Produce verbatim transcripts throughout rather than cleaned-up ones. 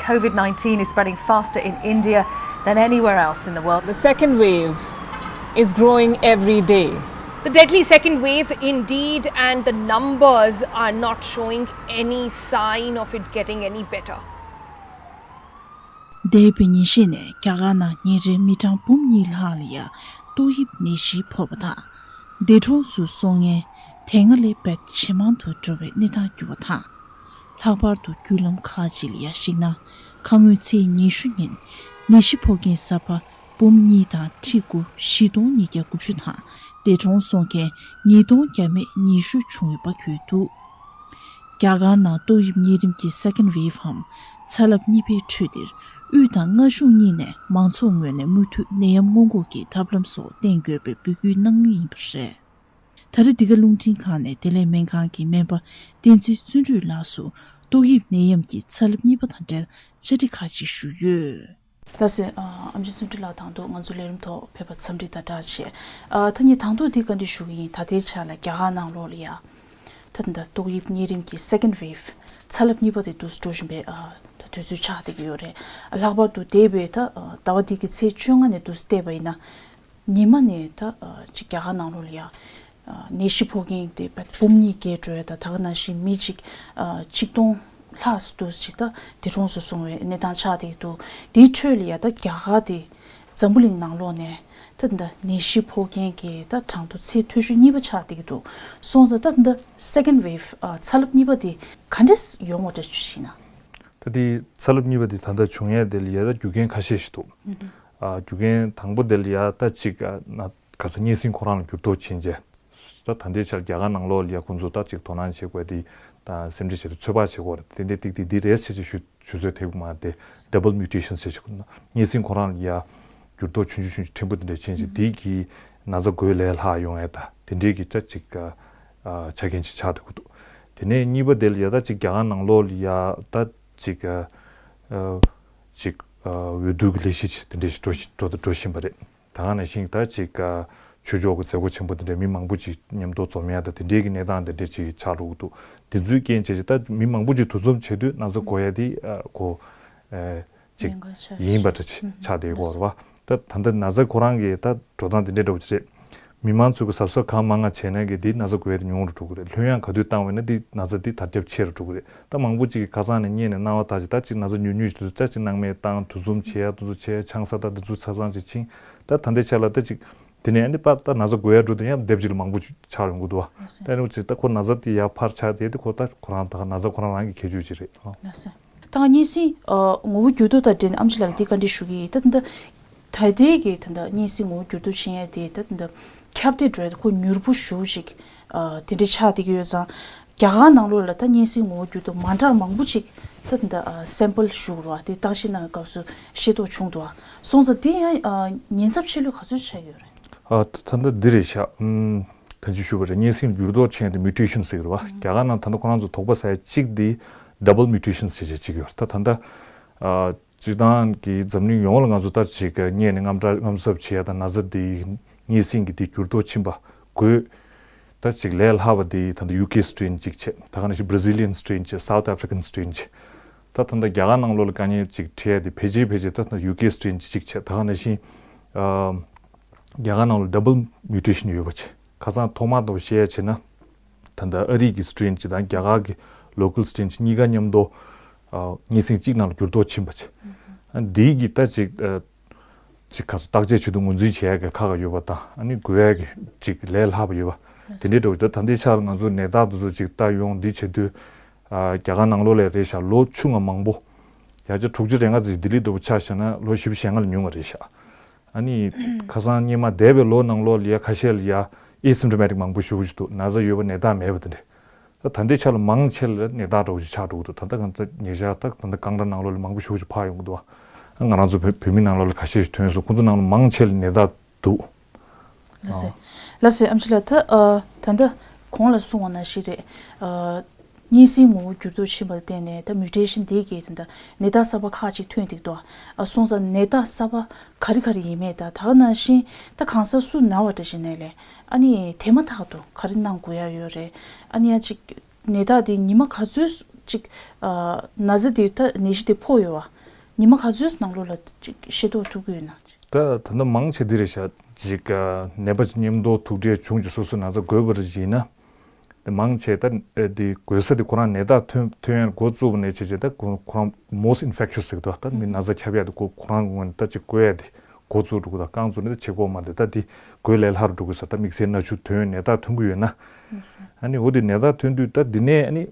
COVID nineteen is spreading faster in India than anywhere else in the world. The second wave is growing every day. The deadly second wave, indeed, and the numbers are not showing any sign of it getting any better. འདས་པའི་ཉིན་ཤས་ནས་རྒྱ་གར་ནང་ཉིན་རེར་མི་གྲངས་འབུམ་གཉིས་ལྷག་ལ་ཡ་ཏོག་དབྱིབས་ནད་གཞི་ཕོག་པ་དང་། འདས་གྲོངས་སུ་སོང་མཁན་དེ་སྔ་ལས་དཔེ་ཇེ་མང་དུ་འགྲོ་བའི་གནས་སྟངས་འགྱུར་བ་དང་། ལྷག་པར་དུ་བརྒྱུད་ལམ་ཁག་ཅིག་ལ་ཡ་གཞིགས་ན། ཁ་སྔོན་ཚེས་ཉི་ཤུ་ཉིན་ནད་གཞི་ཕོག་མཁན་གསར་པ་འབུམ་གཉིས་དང་ཁྲི་དགུ་བཞི་སྟོང་ཉིས་བརྒྱ་དགུ་བཅུ་དང་། འདས་གྲོངས་སོང་མཁན་ཉིས་སྟོང་བརྒྱ་མེད་ཉི་ཤུ་བྱུང་ཡོད་པ་འཁོད་འདུག་རྒྱ་གར་ནང་ཏོག་དབྱིབས་གཉན་རིམས་ཀྱི་second wave འམ་ཚ་རླབས་གཉིས་པའི་ཁྲོད་འདིར་དབུས་དང་མངའ་གཞུང་གཉིས་ནས་མང་ཚོགས་ངོས་ནས་མུ་མཐུད་ནད་ཡམས་སྔོན་འགོག་གི་ཐབས་ལམ་སོགས་བསྟེན་དགོས་པའི་འབོད་སྐུལ་གནང་མུས་ཡིན་པ་རེད། ད་རེས་འདི་ག་རླུང་འཕྲིན་ཁང་ནས་བདེ་ལེགས་སྨན་ཁང་གི་སྨན་པ་བསྟན་འཛིན་བརྩོན་འགྲུས་ལགས་སུ་ཏོག་དབྱིབས་ནད་ཡམས་ཀྱི་ཚ་རླབས་གཉིས་པ་དང་འབྲེལ་བཅར་འདྲི་ཁག་ཅིག་ཞུས་ཡོད། ལགས་སོ། ཨ་ཨེམ་ཆི་བརྩོན་འགྲུས་ལགས་དང་ཐོག་ང་ཚོའི་ལས་རིམ་ཐོག་ཕེབས་པར་འཚམས་འདྲི་དང་བཀྲ་ཤིས། ཨ་ད་ངས་དང་ཐོག་འདི་བཀའ་འདྲི་ཞུ་གི་ཡིན། ད་ལྟའི་ཆ་ལ་རྒྱ་གར་ནང་ལོགས་ལ་ཡ། ད་ད་ལྟ་ཏོག་དབྱིབས་གཉན་རིམས་ཀྱི་second wave ཚ་རླབས་གཉིས་པ་དེ་འདུག་སེ་འགྲོ་བཞིན་པའི་ཨ་ད་དུས་ཚོད་ཆགས་བསྡད་ཀྱི་ཡོད་རེད། ལྷག་པར་དུ་འདས་པའི་ད་ཨ་ཟླ་བ་འདི་གི་ཚེས་བཅོ་ལྔ་ནས་འདུག་སེ་བལྟས་པ་ཡིན་ན། ཉི་མ་ནས་ད་ཨ་ཅིག་རྒྱ་གར་ནང་ལོགས་ལ་ཡ་ཨ་ནད་གཞི་ཕོག་མཁན་དེ་འབུམ་གཉིས་བརྒལ་འགྲོ་ཡ་ད་ད་ག་ནང་བཞིན་མི་གཅིག་ཨ་ཆིག་སྟོང་ལྷག་ཙམ་འདུག་ཅིག་ད་འདས་གྲོངས་སུ་སོང་བའི་གནས་སྟངས་ཆགས་བསྡད་ཀྱི་འདུག་དེའི་ཁྲོད་ལ་ཡ་ད་རྒྱ་གར་དེ་འཛམ་བུ་གླིང་ནང་ལོགས་ནས་ད་ད་ནད་གཞི་ཕོག་མཁན་གྱི་ད་གྲངས་ཐོ་ཚད་མཐོ་ཤོས་གཉིས་པ་ཆགས་བསྡད་ཀྱི་འདུག་སོང་ཙང་ད་ད་second wave ཨ་ཚ་རླབས་གཉིས་པ་དེ་ག་འདྲས་ཡོང་བ་འདྲ་ཞིག་ན། ད་དེ་ཚ་རླབས་གཉིས་པ་དེ་ད་ལྟ་བྱུང་ཡས་དེ་ལ་ཡ་ད་རྒྱུ་རྐྱེན་ཁ་ཤས་ཤིག་འདུག་ཨ་རྒྱུ་རྐྱེན་དང་པོ་དེ་ལ་ཡ་ད་ཅིག་ཨ་ན་ག་ས་གཉན་སྲིན་ཁོ་རང་ལ་འགྱུར་ལྡོག་ཕྱིན་རྗེས། ད་ད་ལྟའི་ཆར་རྒྱ་གར་ནང་ལོགས་ལ་ཡ་ཁོང་ཚོ་ད་ཅིག་དོ་སྣང་བྱེད་དགོས་དེ་དང་སེམས་ཁྲལ་བྱེད་དེ་ཚོད་དཔག་བྱེད་དགོས་རེད། དེ་འདྲའི་ཏིག་ཏིག་འདི་རེད་ཟེར་ཅིག་ཞུ་ཞུ་ཚོད་ཐེབས་ཀྱི་མ་རེད། དེ་double mutation ཟེར་ཅིག་གནན་སྲིན་ཁོ་རང་ལ་ཡ་འགྱུར་ལྡོག་ཆུང་ཆུང་ཆུང་ཆུང་ཕྲན་བུ་དེ་འདྲ་ཕྱིན་རྗེས་དེ་གི་ན་ཚ་འགོས་ལས་ལྷག་ཡོང་ཡས་ད་དེ་འདྲའི་གི་ད་ཅིག་ཨ་ཆ་རྐྱེན་ཅིག་ཆགས་འགྲོ་གི་འདུག་དེ་ནས་གཉིས་པ་དེ་ལ་ཡ་ད་ཅིག་རྒྱ་གར་ནང་ལོགས་ལ་ཡ་ད་ཅིག་ཨ་ཅིག་ཨ་འོས་བསྡུ་གི་ལས་གཞི་ཅིག་དེ་འདྲ་ཞིག་འགྲོ་བཞིན་འགྲོ་འགྲོ་བཞིན་པ་རེད། ད་ག་ནང་བཞིན་ད་ཅིག་ཨ་ཆོས་ཕྱོགས་ཀྱི་མཛད་སྒོ་ཆེན་པོ་དེ་འདྲའི་མི་མང་པོ་ཅིག་མཉམ་དུ་འཛོམས་ཡ་ད་དེ་འདྲའི་གི་གནས་སྟངས་དེ་འདྲ་ཅིག་ཆགས་འགྲོ་གི་འདུག་དེ་ཚོའི་རྐྱེན་བྱས་ཅིག་ད་མི་མང་པོ་ཅིག་འདུ་འཛོམས་བྱེད་དུས་ན་ཚ་འགོ་ཡ་དེ་ཨ་གོ་ཨ་ཅིག་ཉེན་ཁ་ཆེ་ཡིན་པ་འདྲ་ཅིག་ཆགས་བསྡད་ཡོད་རེད་བ། ད་ད་ལྟ་ན་ཚ་ཁོ་རང་གི་ད་འགྲོ་སྟངས་དེ་འདྲའི་འདྲ་བོ་ཅིག་རེད། མི་མང་ཚོ་གི་གཟབ་གཟབ་གང་མང་ང་བྱས་ན་གི་དེ་ན་ཚ་འགོ་ཡ་དེ་ཉུང་རུ་འགྲོ་གི་རེད། ལྷོད་ཡངས་ག་དུས་བཏང་བས་ན་དེ་ན་ཚ་དེ་དར་ཁྱབ་ཆེ་རུ་འགྲོ་གི་རེད། ད་མང་པོ་ཅིག་གི་ཁ་སང་ནས་རྙེད་ནས་སྣང་བ་ད་ཅིག་ད་ཅིག་ན་ཚ་ཉུང་ཉུང་ཞིག་འདུག་ད་ཅིག་སྣང་མེད་བཏང་འདུ་འཛོམས་བྱེད་ཡ་འདུ་འཛོམས་ཆ་ཚང་ཅིག་ཕྱིན། ད་ད་ལྟའི་ཆ་ལ་ད་ཅིག་དེ་ནས་ཨ་ནི་པ་ད་ན་ཚ་འགོ་ཡ་འགྲོ་དུས་ཡང་སྡེབ་ཅིག་ལ་མང་པོ་ཆགས་ཡོང་གི་འདུག་བ། ད་ཨ་ནི་ཅིག་ད་ཁོ་ན་ཚ་དེ་ཡར་འཕར་ཆགས་དེ་དེ་ཁོ་ད་ཁོ་རང་ད་ན་ཚ་ཁོ་རང་རང་གི་ཁྱད་ཆོས་ཅིག་རེད། ད་ང་གཉན་སྲིན་ཨ་ངོ་བོ་འགྱུར་ལྡོག་དང་འབྲེལ་ནས་ཨེམ་ཆི་ལགས་ལ་འདི་བཀའ་འདྲི་ཞུ་གི་ཡིན། ད་ད་ད་ལྟའི་གི་ད་ད་གཉན་སྲིན་ངོ་བོ་འགྱུར་ལྡོག་ཕྱིན་ཡ་དེ་ད་ད་ད་ཁྱབ་གདལ་འགྲོ་ཡ་དེ་ཁོ་མྱུར་པོ་ཞེ་པོ་ཅིག་ཨ་དེ་འདྲ་ཆགས་བསྡད་ཀྱི་ཡོད་ཙང་། རྒྱ་གར་ནང་ལོགས་ལ་ད་གཉན་སྲིན་ངོ་བོ་འགྱུར་ལྡོག་མ་འདྲ་མང་པོ་ཅིག་ད་ད་ཨ་སེམ་པལ་ཞུ་དགོས་རེད་བ། དེ་བརྟག་ཞིབ་གནང་བའི་སྐབས་སུ་ཤེས་རྟོགས་བྱུང་འདུག་བ། སོང་ཙང་དེ་ཡང་ཨ་ཉེན་ཚབས་ཆེ་ལོས་ག་ཚོད་ཆགས་ཡོད་རེད། ཨ་ད་ད་ལྟ་འདི་རེད་ཤག་ཨུམ། ད་ཅི་ཞུས་པ་རེད། གཉན་སྲིན་འགྱུར་ལྡོག་ཕྱིན་ཡ་དེ་མུ་ཊེ་ཤན་ཟེར་གི་རེད་བ། རྒྱ་གར་ནང་ད་ལྟ་ཁོ་རང་ཚོ་དོགས་པ་ཟ་ཡ་གཅིག་དེ་double mutation ཟེར་བྱས་གཅིག་ཡོད་རེད། ད་ད་ལྟ་ཨ་སྤྱིར་བཏང་གི་འཛམ་གླིང་ཡོངས་ལ་ང་ཚོ་ད་ཅིག་རྙེད་ནས་དངངས་སྐྲག་དངངས་འཚབ་བྱེད་ཡ་ད་ན་ཚ་འདི་གཉན་སྲིན་གྱི་འདི་འགྱུར་ལྡོག་ཕྱིན་པ་འགོས་ད་ཅིག་ལས་སླ་བ་འདི་ད་ལྟ་ཡུ་ཀེ་སི་ཊེན་གཅིག་བྱས། ད་ག་ནང་བཞིན་Brazilian strain་བྱས། South African strain་བྱས། ད་ད་ལྟ་རྒྱ་གར་ནང་ལོགས་ལ་དཀའ་ངལ་ཅིག་འཕྲད་ཡ་དེ་ཕལ་ཆེར་ཕལ་ཆེར་ད་ད་ཡུ་ཀེ་སི་ཊེན་གཅིག་བྱས། ད་ག་ནང་བཞིན་ཨ་རྒྱ་གར་ནང་ལ་double mutation་ཡོད་པ་བྱས། ཁ་སང་ཐོག་མ་དང་བཤད་ཡ་བྱས་ན། ད་ལྟ་ཨ་རི་གི་strain་གཅིག་དང་རྒྱ་གར་གི་local strain་གཅིག་གཉིས་ཀ་མཉམ་དུ་ཨ་གཉན་སྲིན་གཅིག་ནང་ལ་འགྱུར་ལྡོག་ཕྱིན་པ་བྱས། ཨ་འདིའི་གི་ད་ཅིག་ཨ་ཅིག་ཁ་སོ་བརྟག་དཔྱད་བྱེད་དུས་ངོས་འཛིན་བྱེད་ཡ་གི་ཁག་ཡོད་པ་དང་། ཨ་ནི་འགོས་ཡ་གི་ཅིག་ལས་སླ་པ་ཡོད་པ་དེ་འདྲའི་འདྲ་བོ་ད་ད་ལྟའི་ཆར་ང་ཚོ་ནད་བརྟག་དེ་ཚོ་ཅིག་ལྟ་ཡོང་འདི་བྱེད་དུས་ཨ་རྒྱ་གར་ནང་ལོགས་ལ་རེད་ཤག་ལོ་ཆུང་ང་མང་པོ་བརྒྱ་ཆ་དྲུག་ཅུ་རེ་ལྔ་ཙམ་ལྡི་ལི་འདྲ་བོ་ཆ་བཞག་ན་ལོ་བཞི་བཅུ་ཞེ་ལྔ་ལས་ཉུང་བ་རེད་ཤག་ཨ་ནི་ཁ་སང་སྔོན་མ་འདས་པའི་ལོ་ནང་ལོགས་ལ་ཡ་ཁ་ཤས་ལ་ཡ་asymptomatic་མང་པོ་ཞེ་པོ་ཅིག་འདུག་ན་ཚ་ཡོད་པ་ནད་རྟགས་མེད་པ་དེ་འདྲ། ད་ད་ལྟའི་ཆ་ལ་མང་ཆེ་ལ་ནད་རྟགས་འདྲ་བོ་ཅིག་ཆགས་འགྲོ་གི་འདུག་ད་ལྟ་ང་ཚོ་ཉེ་ཆར་ད་ད་ལྟ་གང་ལྟར་ནང་ལོགས་ལ་མང་པོ་ཞེ་པོ་ཅིག་ཕར་ཡོང་གི་འདུག་ང་རང་ཚོ་བོད་བོད་མི་ནང་ལོགས་ལ་ཁ་ཤས་ཤིག་ཐོན་སོང་། ཁོང་ཚོ་ནང་ལ་མང་ཆེ་ལ་ནད་རྟགས་འདུག་ལགས་སེ། ལགས་སེ། ཨེམ་ཆི་ལགས། ད་ཨ་ད་ལྟ་གོང་ལ་གསུངས་པ་ནང་བཞིན་རེད། ཨ་གཉན་སྲིན་ངོ་བོ་འགྱུར་ལྡོག་ཕྱིན་པ་ལ་བརྟེན་ནས་ད་mutation་འདི་གིས་ད་ལྟ་ནད་རྟགས་གསར་པ་ཁག་ཅིག་ཐོན་བསྡད་འདུག་ཨ་སོང་ཙང་ནད་རྟགས་གསར་པ་ག་རེ་ག་རེ་ཡིན་མེད་ད་ད་ག་ནང་བཞིན་ད་གང་ཟག་སུ་ན་བ་འདྲ་བྱས་ནས་ལས་ཨ་ནི་དེ་མ་ཐག་ཏུ་ག་རེ་གནང་དགོས་ཡ་ཡོད་རེད། ཨ་ནི་ཡ་ཅིག་ནད་རྟགས་དེ་ཉི་མ་ག་ཚོད་ཅིག་ཨ་ན་ཚ་དེ་ད་ནད་གཞི་དེ་ཕོག་ཡོད་བ། ཉི་མ་ག་ཚོད་ནང་ལོགས་ལ་ཅིག་ཤེས་རྟོགས་ཐུབ་ཀྱི་ཡོད་ན། ད་ད་ལྟ་མང་ཆེ་འདི་རེད་ཤག་ཅིག་ཨ་ནད་པ་ཅིག་མཉམ་དུ་ཐུག་འཕྲད་བྱུང་ཅིག་སོ་སོ་ན་ཚ་འགོས་པ་རེད་ཅིག་ཡིན་ན། དེ་མང་ཆེ་ད་ཨེ་དེ་འགོས་ས་དེ་ཁོ་རང་ནད་རྟགས་ཐོན་ཐོན་ཡ་འགོ་བཙུགས་པ་ནས་བྱས་བྱས་ད་ཁོ་ཁོ་རང་most infectious ཟེར་གི་འདུག་ད་མི་ན་ཚ་ཁྱབ་ཡ་དེ་ཁོ་ཁོ་རང་ངོས་ནས་ད་ཅིག་འགོས་ཡ་དེ་འགོ་བཙུགས་འགྲོ་གི་འདུག་རྐང་བཙུགས་ནས་ད་བྱེད་དགོས་མ་རེད། ད་དེ་འགོས་ལས་སླ་རུ་འགྲོ་གི་ས། ད་དམིགས་བསལ་སྣ་ཆུ་ཐོན་ནད་རྟགས་ཐོན་གི་ཡོད་ན། ཨ་ནི་འོ་དེ་ནད་རྟགས་ཐོན་དུས་ད་འདི་ནས་ཨ་ནི།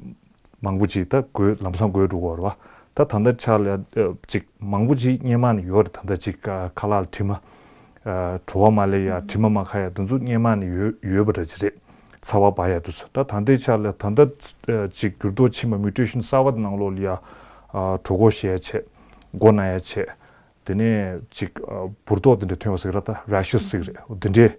མང་པོ་ཅིག་ད་འགོས་ལམ་སང་འགོས་འགྲོ་གི་ཡོད་རེད་བ། ད་ད་ལྟ་ཆ་ལ་ཨ་ཅིག་མང་པོ་ཅིག་སྔོན་མ་ནས་ཡོད་རེད། ད་ལྟ་ཅིག་ཨ་ཁ་ལག་དྲི་མ་ཨ་བྲོ་བ་མ་ལེན་ཡ་དྲི་མ་མ་ཁ་ཡ་དེ་ཚོ་སྔོན་མ་ནས་ཡོད་ཡོད་པ་འདྲ་ཅིག་རེད། ཚ་བ་འབར་ཡ་དེ་ཚོ། ད་ད་ལྟའི་ཆ་ལ་ད་ལྟ་ཨ་ཅིག་འགྱུར་ལྡོག་ཕྱིན་པ་མིའུ་ཊེ་ཤན་གསར་བ་དེ་ནང་ལོགས་ལ་ཡ་ཨ་གྲོད་ཁོག་བཤལ་ཡ་བྱས། མགོ་ན་ཡ་བྱས། དེ་ནས་ཅིག་ཨ་འབུར་ཏོག་དེ་འདྲ་ཐོན་པ་ཟེར་གི་ར། ད་རེ་ཤི་སི་ཟེར་གི་རེད། འོ་དེ་འདྲས།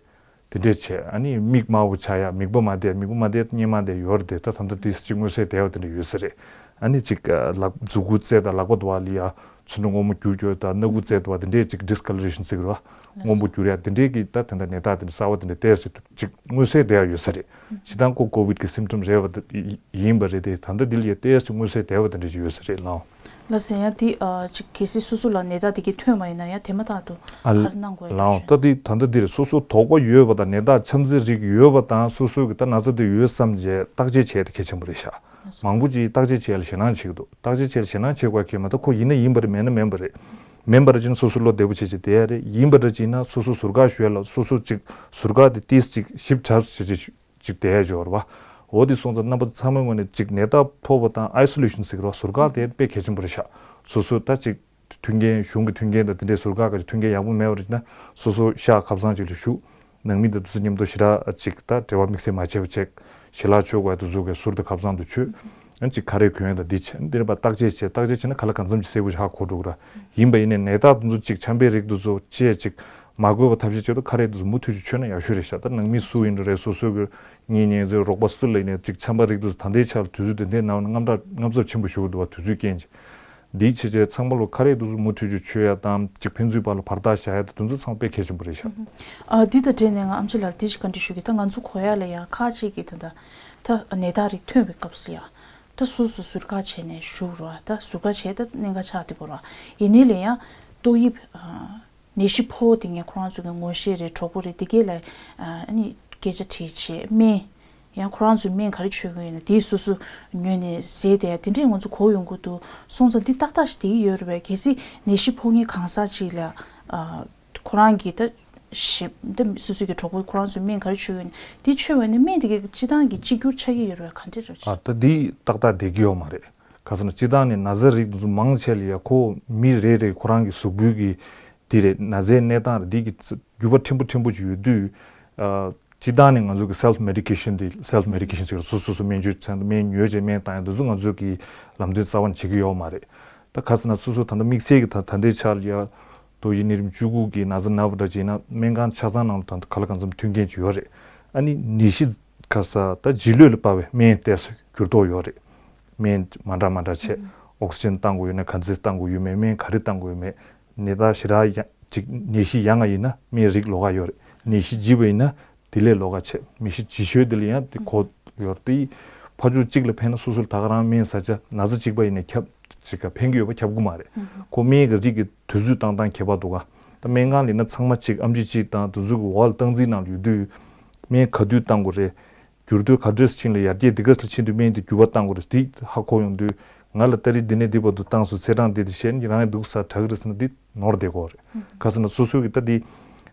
དེ་འདྲས་བྱས། ཨ་ནི་མིག་དམར་པོ་ཆགས་ཡ། མིད་པ་མ་བསྡད། མིད་པ་མ་བསྡད་སྔོན་མ་བསྡད་ཡོད་རེད་དེ། ད་ད་ལྟ་དེ་ཅིག་མངོན་གསལ་དོད་པ་དེ་འདྲ་ཡོད་ས་རེད། ཨ་ནི་ཅིག་ཨ་ལག་མཛུབ་གུ་རྩེ་དང་ལག་པ་དུ་བ་ལ་ཡ་ཚོན་ཁྲ་སྔོན་མོ་འགྱུར་འགྱུར་དང་སྣ་ཁུག་རྩེ་དུ་བ་དེ་འདྲས་ཅིག་ཌི་སི་ཀ་ལོ་རེ་ཤན་ཟེར་གི་རེད་བ། སྔོན་པོ་འགྱུར་ཡ་དེ་འདྲས་ཀྱི་ད་དེ་འདྲ་ནད་རྟགས་དེ་འདྲ་གསར་པ་དེ་འདྲ་ཏོག་ཙམ་ཅིག་མངོན་གསལ་དོད་པ་ཡོད་ས་རེད། སྤྱིར་བཏང་ཁོ་ཀོ་ཝིད་ཀྱི་སིམ་ཊམ་རེད་བ། ཡིན་པ་རེད་དེ། ད་ལྟ་འདི་ལ་ཡ་ཏོག་ཙམ་མངོན་གསལ་དོད་པ་དེ་འདྲ་ཅིག་ཡོད་ས་རེད་ལགས། ལགས་སེ། ཡང་འདི་ཨ་ཅིག་གལ་སྲིད་སོ་སོ་ལ་ནད་རྟགས་དེ་གའི་ཐོན་པ་ཡིན་ན་ཡང་དེ་མ་ཐག་ཏུ་ཨ་ག་རེ་གནང་དགོས་ཡོད་ལགས། ད་འདི་ད་ལྟ་འདི་རེད། སོ་སོ་དོགས་པ་ཡོད་པ་དང་ནད་རྟགས་ཆ་འཛིན་རིགས་ཡོད་པ་དང་སོ་སོ་གི་ད་ན་ཚ་དེ་ཡོད་བསམ་བྱས་བརྟག་དཔྱད་བྱས་ཏེ་གལ་ཆེན་པོ་རེད་ཤག་ལགས་སོ། མང་པོ་ཅིག་བརྟག་དཔྱད་བྱས་ལ་ཞེད་སྣང་བྱེད་ཀྱི་འདུག་བརྟག་དཔྱད་བྱས་ལ་ཞེད་སྣང་བྱེད་དགོས་ཁེལ་མ་ད་ཁོ་ཡིན་ན་ཡིན་པ་རེད། མེད་ན་མེད་པ་རེད། མེད་པ་རེད་ཅེ་ན་སོ་སོ་བློ་བདེ་པོ་བྱས་བྱས་བསྡད་ཡ་རེད། ཡིན་པ་རེད་ཅེ་ན་སོ་སོ་ཟུར་བཀག་ཞུ་ཡ་ལ་སོ་སོ་ཅིག་ཟུར་བཀག་དེ་ཏིས་ཅིག་ཞིབ་ཕྲ་བྱས་བྱས་ཅིག་བསྡད་ཡ་ཅིག་ཡོད་རེད་བ། འོ་དེ་སོང་ཙང་རྣམ་པ་ཚང་མའི་ངོས་ནས་ཅིག་ནད་རྟགས་ཕོག་པ་དང་ཨའི་སོ་ལེ་ཤན་ཟེར་གི་རེད་བ། ཟུར་བཀག་དེ་དཔེ་གལ་ཆེན་པོ་རེད་ཤག་སོ་སོ་ད་ཅིག་མཐུན་རྐྱེན་གཞུང་གི་མཐུན་རྐྱེན་དང་དེ་འདྲའི་ཟུར་བཀག་གི་མཐུན་རྐྱེན་ཡག་པོ་མེད་པ་རེད་ན་སོ་སོ་ཤག་ཁ་སང་ཅིག་ལ་བཞུགས། ནང་མི་དང་དེ་ཚོ་མཉམ་དུ་ཞེ་དྲག་ཅིག་ད་འབྲེལ་བ་དམིགས་བསལ་མ་བྱས་པ་བྱས། ཞལ་ལག་མཆོད་དགོས་ཡ་དེ་ཚོ་གི་ཟུར་དུ་ཁ་སང་དུ་མཆོད། ཨ་ཅིག་ཁ་རས་གོན་ཡ་དང་འདི་བྱས། འདི་རེད་པ། བརྟག་དཔྱད་བྱས། བརྟག་དཔྱད་བྱས་ན་ག་ལ་གང་འཚམ་ཅིག་གསལ་པོ་ཞིག་ཧ་གོ་འགྲོ་གི་ར། ཡིན་པ་ཡིན་ནའི་ནད་རྟགས་དེ་ཚོ་ཅིག་ཆམ་པའི་རིགས་དེ་ཚོ་ཅིག་ཅིག་མ་འགོས་པ་ཐབས་ཤེས་བྱེད་དུས་ཁ་རས་དེ་ཚོ་མུ་མཐུད་ཅིག་མཆོད་ན་ཡག་ཤོས་རེད་ཤག་ད་ནང་མི་སུ་ཡིན་རེད། སོ་སོ་གི་གཉེན་ཉེ་ཚོའི་རོགས་པ་སུ་ལ་ཡིན་ནའི་ཅིག་ཆམ་པ་རིགས་དེ་ཚོ་ད་ལྟའི་ཆར་ལ་དུས་ཚོད་དེ་འདྲའི་ནང་ན་དངངས་སྐྲག་དངངས་འཚབ་ཆེན་པོ་ཞུ་གི་འདུག་བ། དུས་ཚོད་རྐྱེན་གྱིས། འདིའི་ཆེད་ཆེད་ཚང་མ་ལོ་ཁ་རས་དེ་ཚོ་མུ་མཐུད་ཅིག་མཆོད་ཡ་དང་ཅིག་ཕན་ཚུན་བར་ལ་བར་ཐག་བཞག་ཡ་དེ་དེ་ཚོ་ཚང་མ་དཔེ་གལ་ཆེན་པོ་རེད་ཤག་ཨ་འདི་དང་འབྲེལ་ནས་ང་ཨམ་ཆི་ལགས་འདི་ཞིག་བཀའ་འདྲི་ཞུ་གི། ད་ང་ཚོ་གོ་ཡ་ལ་ཡ་ཁ་ཅིག་གིས་ད་ད་ད་ནད་རྟགས་རིགས་ཐོན་པའི་སྐབས་སུ་ཡ་ད་སོ་སོ་ཟུར་བཀག་བྱས་ནས་བཞུགས་རོགས། ད་ཟུར་བཀག་བྱས་ད་གནད་འགག་ཆགས་བསྡད་པ་རོགས། ཡིན་ནའི་ལ་ཡ་ཏོག་དབྱིབས་ཨ་ནད་གཞི་ཕོ་བོ་དེ་ངས་ཁོ་རང་ཚོ་གི་ངོ་ཤེས་རེད། གྲོགས་པོ་རེད། དེ་གས་ལ་ཨ་ནི་སྐད་ཆ་དྲིས་བྱས་སྨན། ཡང་ཁོ་རང་ཚོས་སྨན་ག་རེ་མཆོད་ཀྱི་ཡོད་ན་དེ་སོ་སོ་ཉོས་ནས་བཟས་བསྡད་དེ་འདྲས་ང་ཚོ་གོ་ཡོང་གི་འདུག་སོང་ཙང་འདི་ཏག་ཏག་ཞིག་བསྡད་ཀྱི་ཡོད་རེད་པས། གལ་སྲིད་ནད་གཞི་ཕོག་མཁན་གང་ཟག་ཅིག་ལ་ཨ་ཁོ་རང་གིས་ད་ཞིབ་ད་སོ་སོ་གི་གྲོགས་པོ་ཁོ་རང་ཚོས་སྨན་ག་རེ་མཆོད་ཀྱི་ཡོད་ན་དེ་མཆོད་པ་ཡིན་ན་སྨན་དེ་གའི་སྤྱི་བཏང་གི་གཅིག་གྱུར་ཆགས་ཀྱི་ཡོད་རེད་པས། ག་འདྲས་རེད་པས། ཨ་ད་འདི་ཏག་ཏག་བསྡད་ཀྱི་ཡོད་མ་རེད། ག་ཟེར་ན་སྤྱི་བཏང་ནས་ན་ཚ་རིགས་དེ་ཚོ་མང་ཆེ་ལ་ཡ་ཁོ་མི་རེ་རེ་ཁོ་རང་གི་གཟུགས་པོའི་གི་འདི་རེད། ན་ཚའི་གནས་སྟངས་རེད། འདི་གི་རྩ་འགྱུར་བ་ཕྲན་བུ་ཕྲན་བུ་ཅིག་ཡོད་དུས། ཨ་སྤྱིར་བཏང་ནས་ང་ཚོ་གི་self medication འདི་self medication ཟེར་སོ་སོ་སོ་སྨན་བཅོས་ཚན་དུ་སྨན་ཉོས་བྱས་སྨན་བཏང་ཡ་འདི་ཚོ་ང་ཚོ་གི་ལམ་སྟོན་རྩ་བ་ནས་བྱེད་ཀྱི་ཡོད་མ་རེད། ད་ག་ཟེར་ན་སོ་སོ་ད་ལྟ་དམིགས་བསལ་གྱི་ད་ད་ལྟའི་ཆར་ལ་ཡ་ཏོག་དབྱིབས་གཉན་རིམས་བཅུ་དགུ་གི་ན་ཚ་ན་བ་འདྲ་ཅིག་ཡིན་ན་སྨན་ཁང་ཆ་ཚང་ནང་ལ་ད་ལྟ་ག་ལ་གང་འཚམ་མཐུན་རྐྱེན་ཅིག་ཡོད་རེད། ཨ་ནི་ནད་གཞི་ག་ས་ད་རྗེས་ལུས་ལ་དཔག་པའི་སྨན་བལྟས་སུ་འགྱུར་ལྡོག་ཡོད་རེད། སྨན་མ་འདྲ་མ་འདྲ་བྱས། ཨོག་སི་ཇན་བཏང་དགོས་ཡོད་ན་ག་ཚོད་བཏང་དགོས་ཡོད་མེད། སྨན་ག་རེ་བཏང་དགོས་ཡོད་མེད། ནད་རྟགས་ཞེ་དྲག་ཡང་ཅིག་ནད་གཞི་ཡང་ཡིན་ན་སྨན་རིགས་ལོགས་ཀ་ཡོད་རེད། ནད་གཞི་ལྗི་བ་ཡིན་ན་དེ་ལས་ལོགས་ཀ་བྱས། མི་གཤིས་ལྗི་ཤོས་དེ་ལ་ཡང་དེ་གོ་ཡོད་རེད། དེ་ཕར་ཕྱོགས་གཅིག་ལ་ཕན་ན་སོ་སོར་ད་ག་རང་སྨན་ཟ་བྱ་ན་ཚ་གཅིག་པ་ཡིན་ནའི་ཁྱབ་ཅིག་ག་ཕན་གི་ཡོད་པ་ཁྱབ་གི་མ་རེད། ཁོ་སྨན་གི་རིགས་ཀྱི་དུས་ཚོད་བཏང་སྟངས་ཁྱད་པར་འདུག་ག་ད་སྨན་ཁང་ལ་ཡིན་ན་ཚང་མ་ཅིག་ཨམ་ཆི་གཅིག་དང་དེ་ཚོ་གི་འོག་ལ་སྟངས་འཛིན་ནང་ལ་ཡོད་དུས་སྨན་ག་དུས་བཏང་དགོས་རེད། འགྱུར་དུས་ག་འདྲས་ཕྱིན་ལ་ཡར་རྒྱས་འདི་ག་ལ་ཕྱིན་དུས་སྨན་དེ་འགྱུར་བ་བཏང་དགོས་རེད། དེ་ཧ་གོ་ཡོང་དུས་ང་ལ་ཏ་རིག་འདི་ནས་འདི་བར་དུ་བཏང་སོང་། ཚེས་གྲངས་འདི་དེ་བཤད་ནི་རང་ཡང་འདུག་ས་དྲག་གི་རེད་ཟེར་ན་འདི་ནོར་བསྡད་ཀྱི་ཡོད་རེད། ག་ཟེར་ན་སོ་སོ་གི་ད་འདི་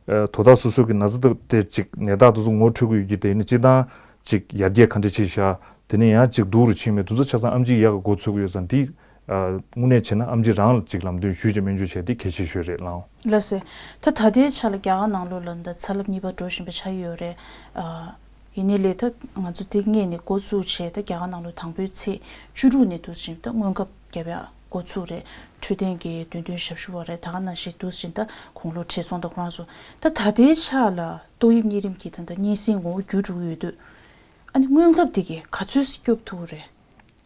ཨ་དོ་བདག་སོ་སོ་གི་ན་ཚ་དེ་ཅིག་ནད་རྟགས་དེ་ཚོ་ངོ་འཕྲོད་ཀྱི་ཡོད་ཀྱི་དེ་ཡིན་ན་སྤྱིར་བཏང་ཅིག་ཡར་རྒྱས་ག་འདྲས་ཕྱིན་ཤག་དེ་ནས་ཡང་ཅིག་སྡུག་རུ་ཕྱིན་མེད་དེ་ཚོ་ཆ་ཚང་ཨམ་ཆིའི་ཡག་ག་འགོ་ཚུགས་ཀྱི་ཡོད་ཙང་འདི། ཨ་དངོས་གནས་བྱས་ན་ཨམ་ཆི་རང་ལ་ཅིག་ལམ་སྟོན་ཞུས་བྱས་སྨན་བཅོས་བྱས་ཏེ་གལ་ཆེ་ཤོས་རེད་ལགས། ལགས་སེ། ད་ད་ལྟའི་ཆ་ལ་རྒྱ་གར་ནང་ལོགས་ལ་ད་ཚ་རླབས་གཉིས་པ་འགྲོ་བཞིན་པ་ཆགས་ཡོད་རེད། ཨ་ཡིན་ནའི་ལས་ད་ང་ཚོ་དེ་སྔས་ནས་འགོ་བཙུགས་བྱས་ད་རྒྱ་གར་ནང་ལོགས་དང་པོའི་ཚེས་བཅུ་དྲུག་ནས་འདུག་བཞིན་ད་སྔོན་ཁབ་བརྒྱབ་ཡག་འགོ་ཚུགས་རེད། འཕྲོད་བསྟེན་གྱི་འདོན་ཐོན་ཞབས་ཞུ་བ་རེད། ད་ག་ནང་བཞིན་འདུག་བཞིན་ད་དགུང་ལོ་བགྲེས་སོང་ད་ཁོ་རང་ཚོ་ད་ད་ལྟའི་ཆ་ལ་ཏོག་དབྱིབས་གཉན་རིམས་ཀྱི་ད་ད་གཉན་སྲིན་ངོ་བོ་འགྱུར་འགྲོ་གི་ཡོད་དུས་ཨ་ནི་སྔོན་ཁབ་དེ་གས་ག་ཚོད་སྐྱོབ་ཐུབ་ཀྱི་རེད།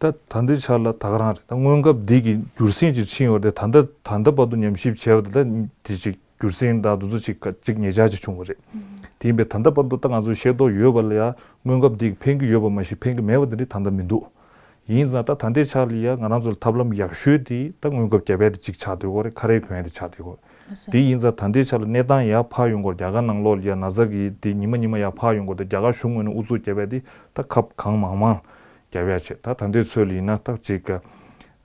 ད་ད་ལྟའི་ཆ་ལ་ད་ག་རང་རེད། ད་སྔོན་ཁབ་འདི་གི་འགྱུར་སེམས་ཅིག་ཕྱིན་ཡོད་རེད། ད་ལྟ་ད་ལྟ་བར་དུ་ཉམས་ཞིབ་བྱས་པ་དེ་ད་དེ་ཅིག་འགྱུར་སེམས་དང་དེ་ཚོ་ཅིག་ག་ཅིག་ཉེ་ཆར་ཅིག་བྱུང་བ་རེད། དེ་ཡིན་པས་ད་ལྟ་བར་དུ་ད་ང་ཚོ་ཤེས་རྟོགས་ཡོད་པ་ལ་ཡང་སྔོན་ཁབ་འདི་གི་ཕན་གྱི་ཡོད་པ་མ་གཞི་ཕན་གྱི་མེད་པ་དེ་འདྲ་ད་ལྟ་མི་འདུག་ཡིན་ཙང་ད་ད་ལྟའི་ཆ་ལ་ཡ་ང་རང་ཚོ་ལ་ཐབས་ལམ་ཡག་ཤོས་དེ་ད་སྔོན་ཁབ་བརྒྱབ་ཡ་དེ་གཅིག་ཆགས་བསྡད་ཡོད་རེད། ཁ་རས་གོན་ཡ་དེ་ཆགས་བསྡད་ཡོད་རེད། དེ་ཡིན་ཙང་ད་ལྟའི་ཆ་ལ་གནས་སྟངས་ཡར་འཕར་ཡོང་གི་རེད། རྒྱ་གར་ནང་ལོགས་ལ་ཡ་ན་ཚ་གི་དེ་ཉི་མ་ཉི་མ་ཡར་འཕར་ཡོང་གི་རེད། རྒྱ་གར་གཞུང་ངོས་ནས་ཨུ་ཚུགས་བརྒྱབ་ཡ་དེ་ད་ཁབ་གང་མང་མང་བརྒྱབ་ཡ་བྱས། ད་ད་ལྟའི་ཚོད་ལ་ཡིན་ན་ད་གཅིག་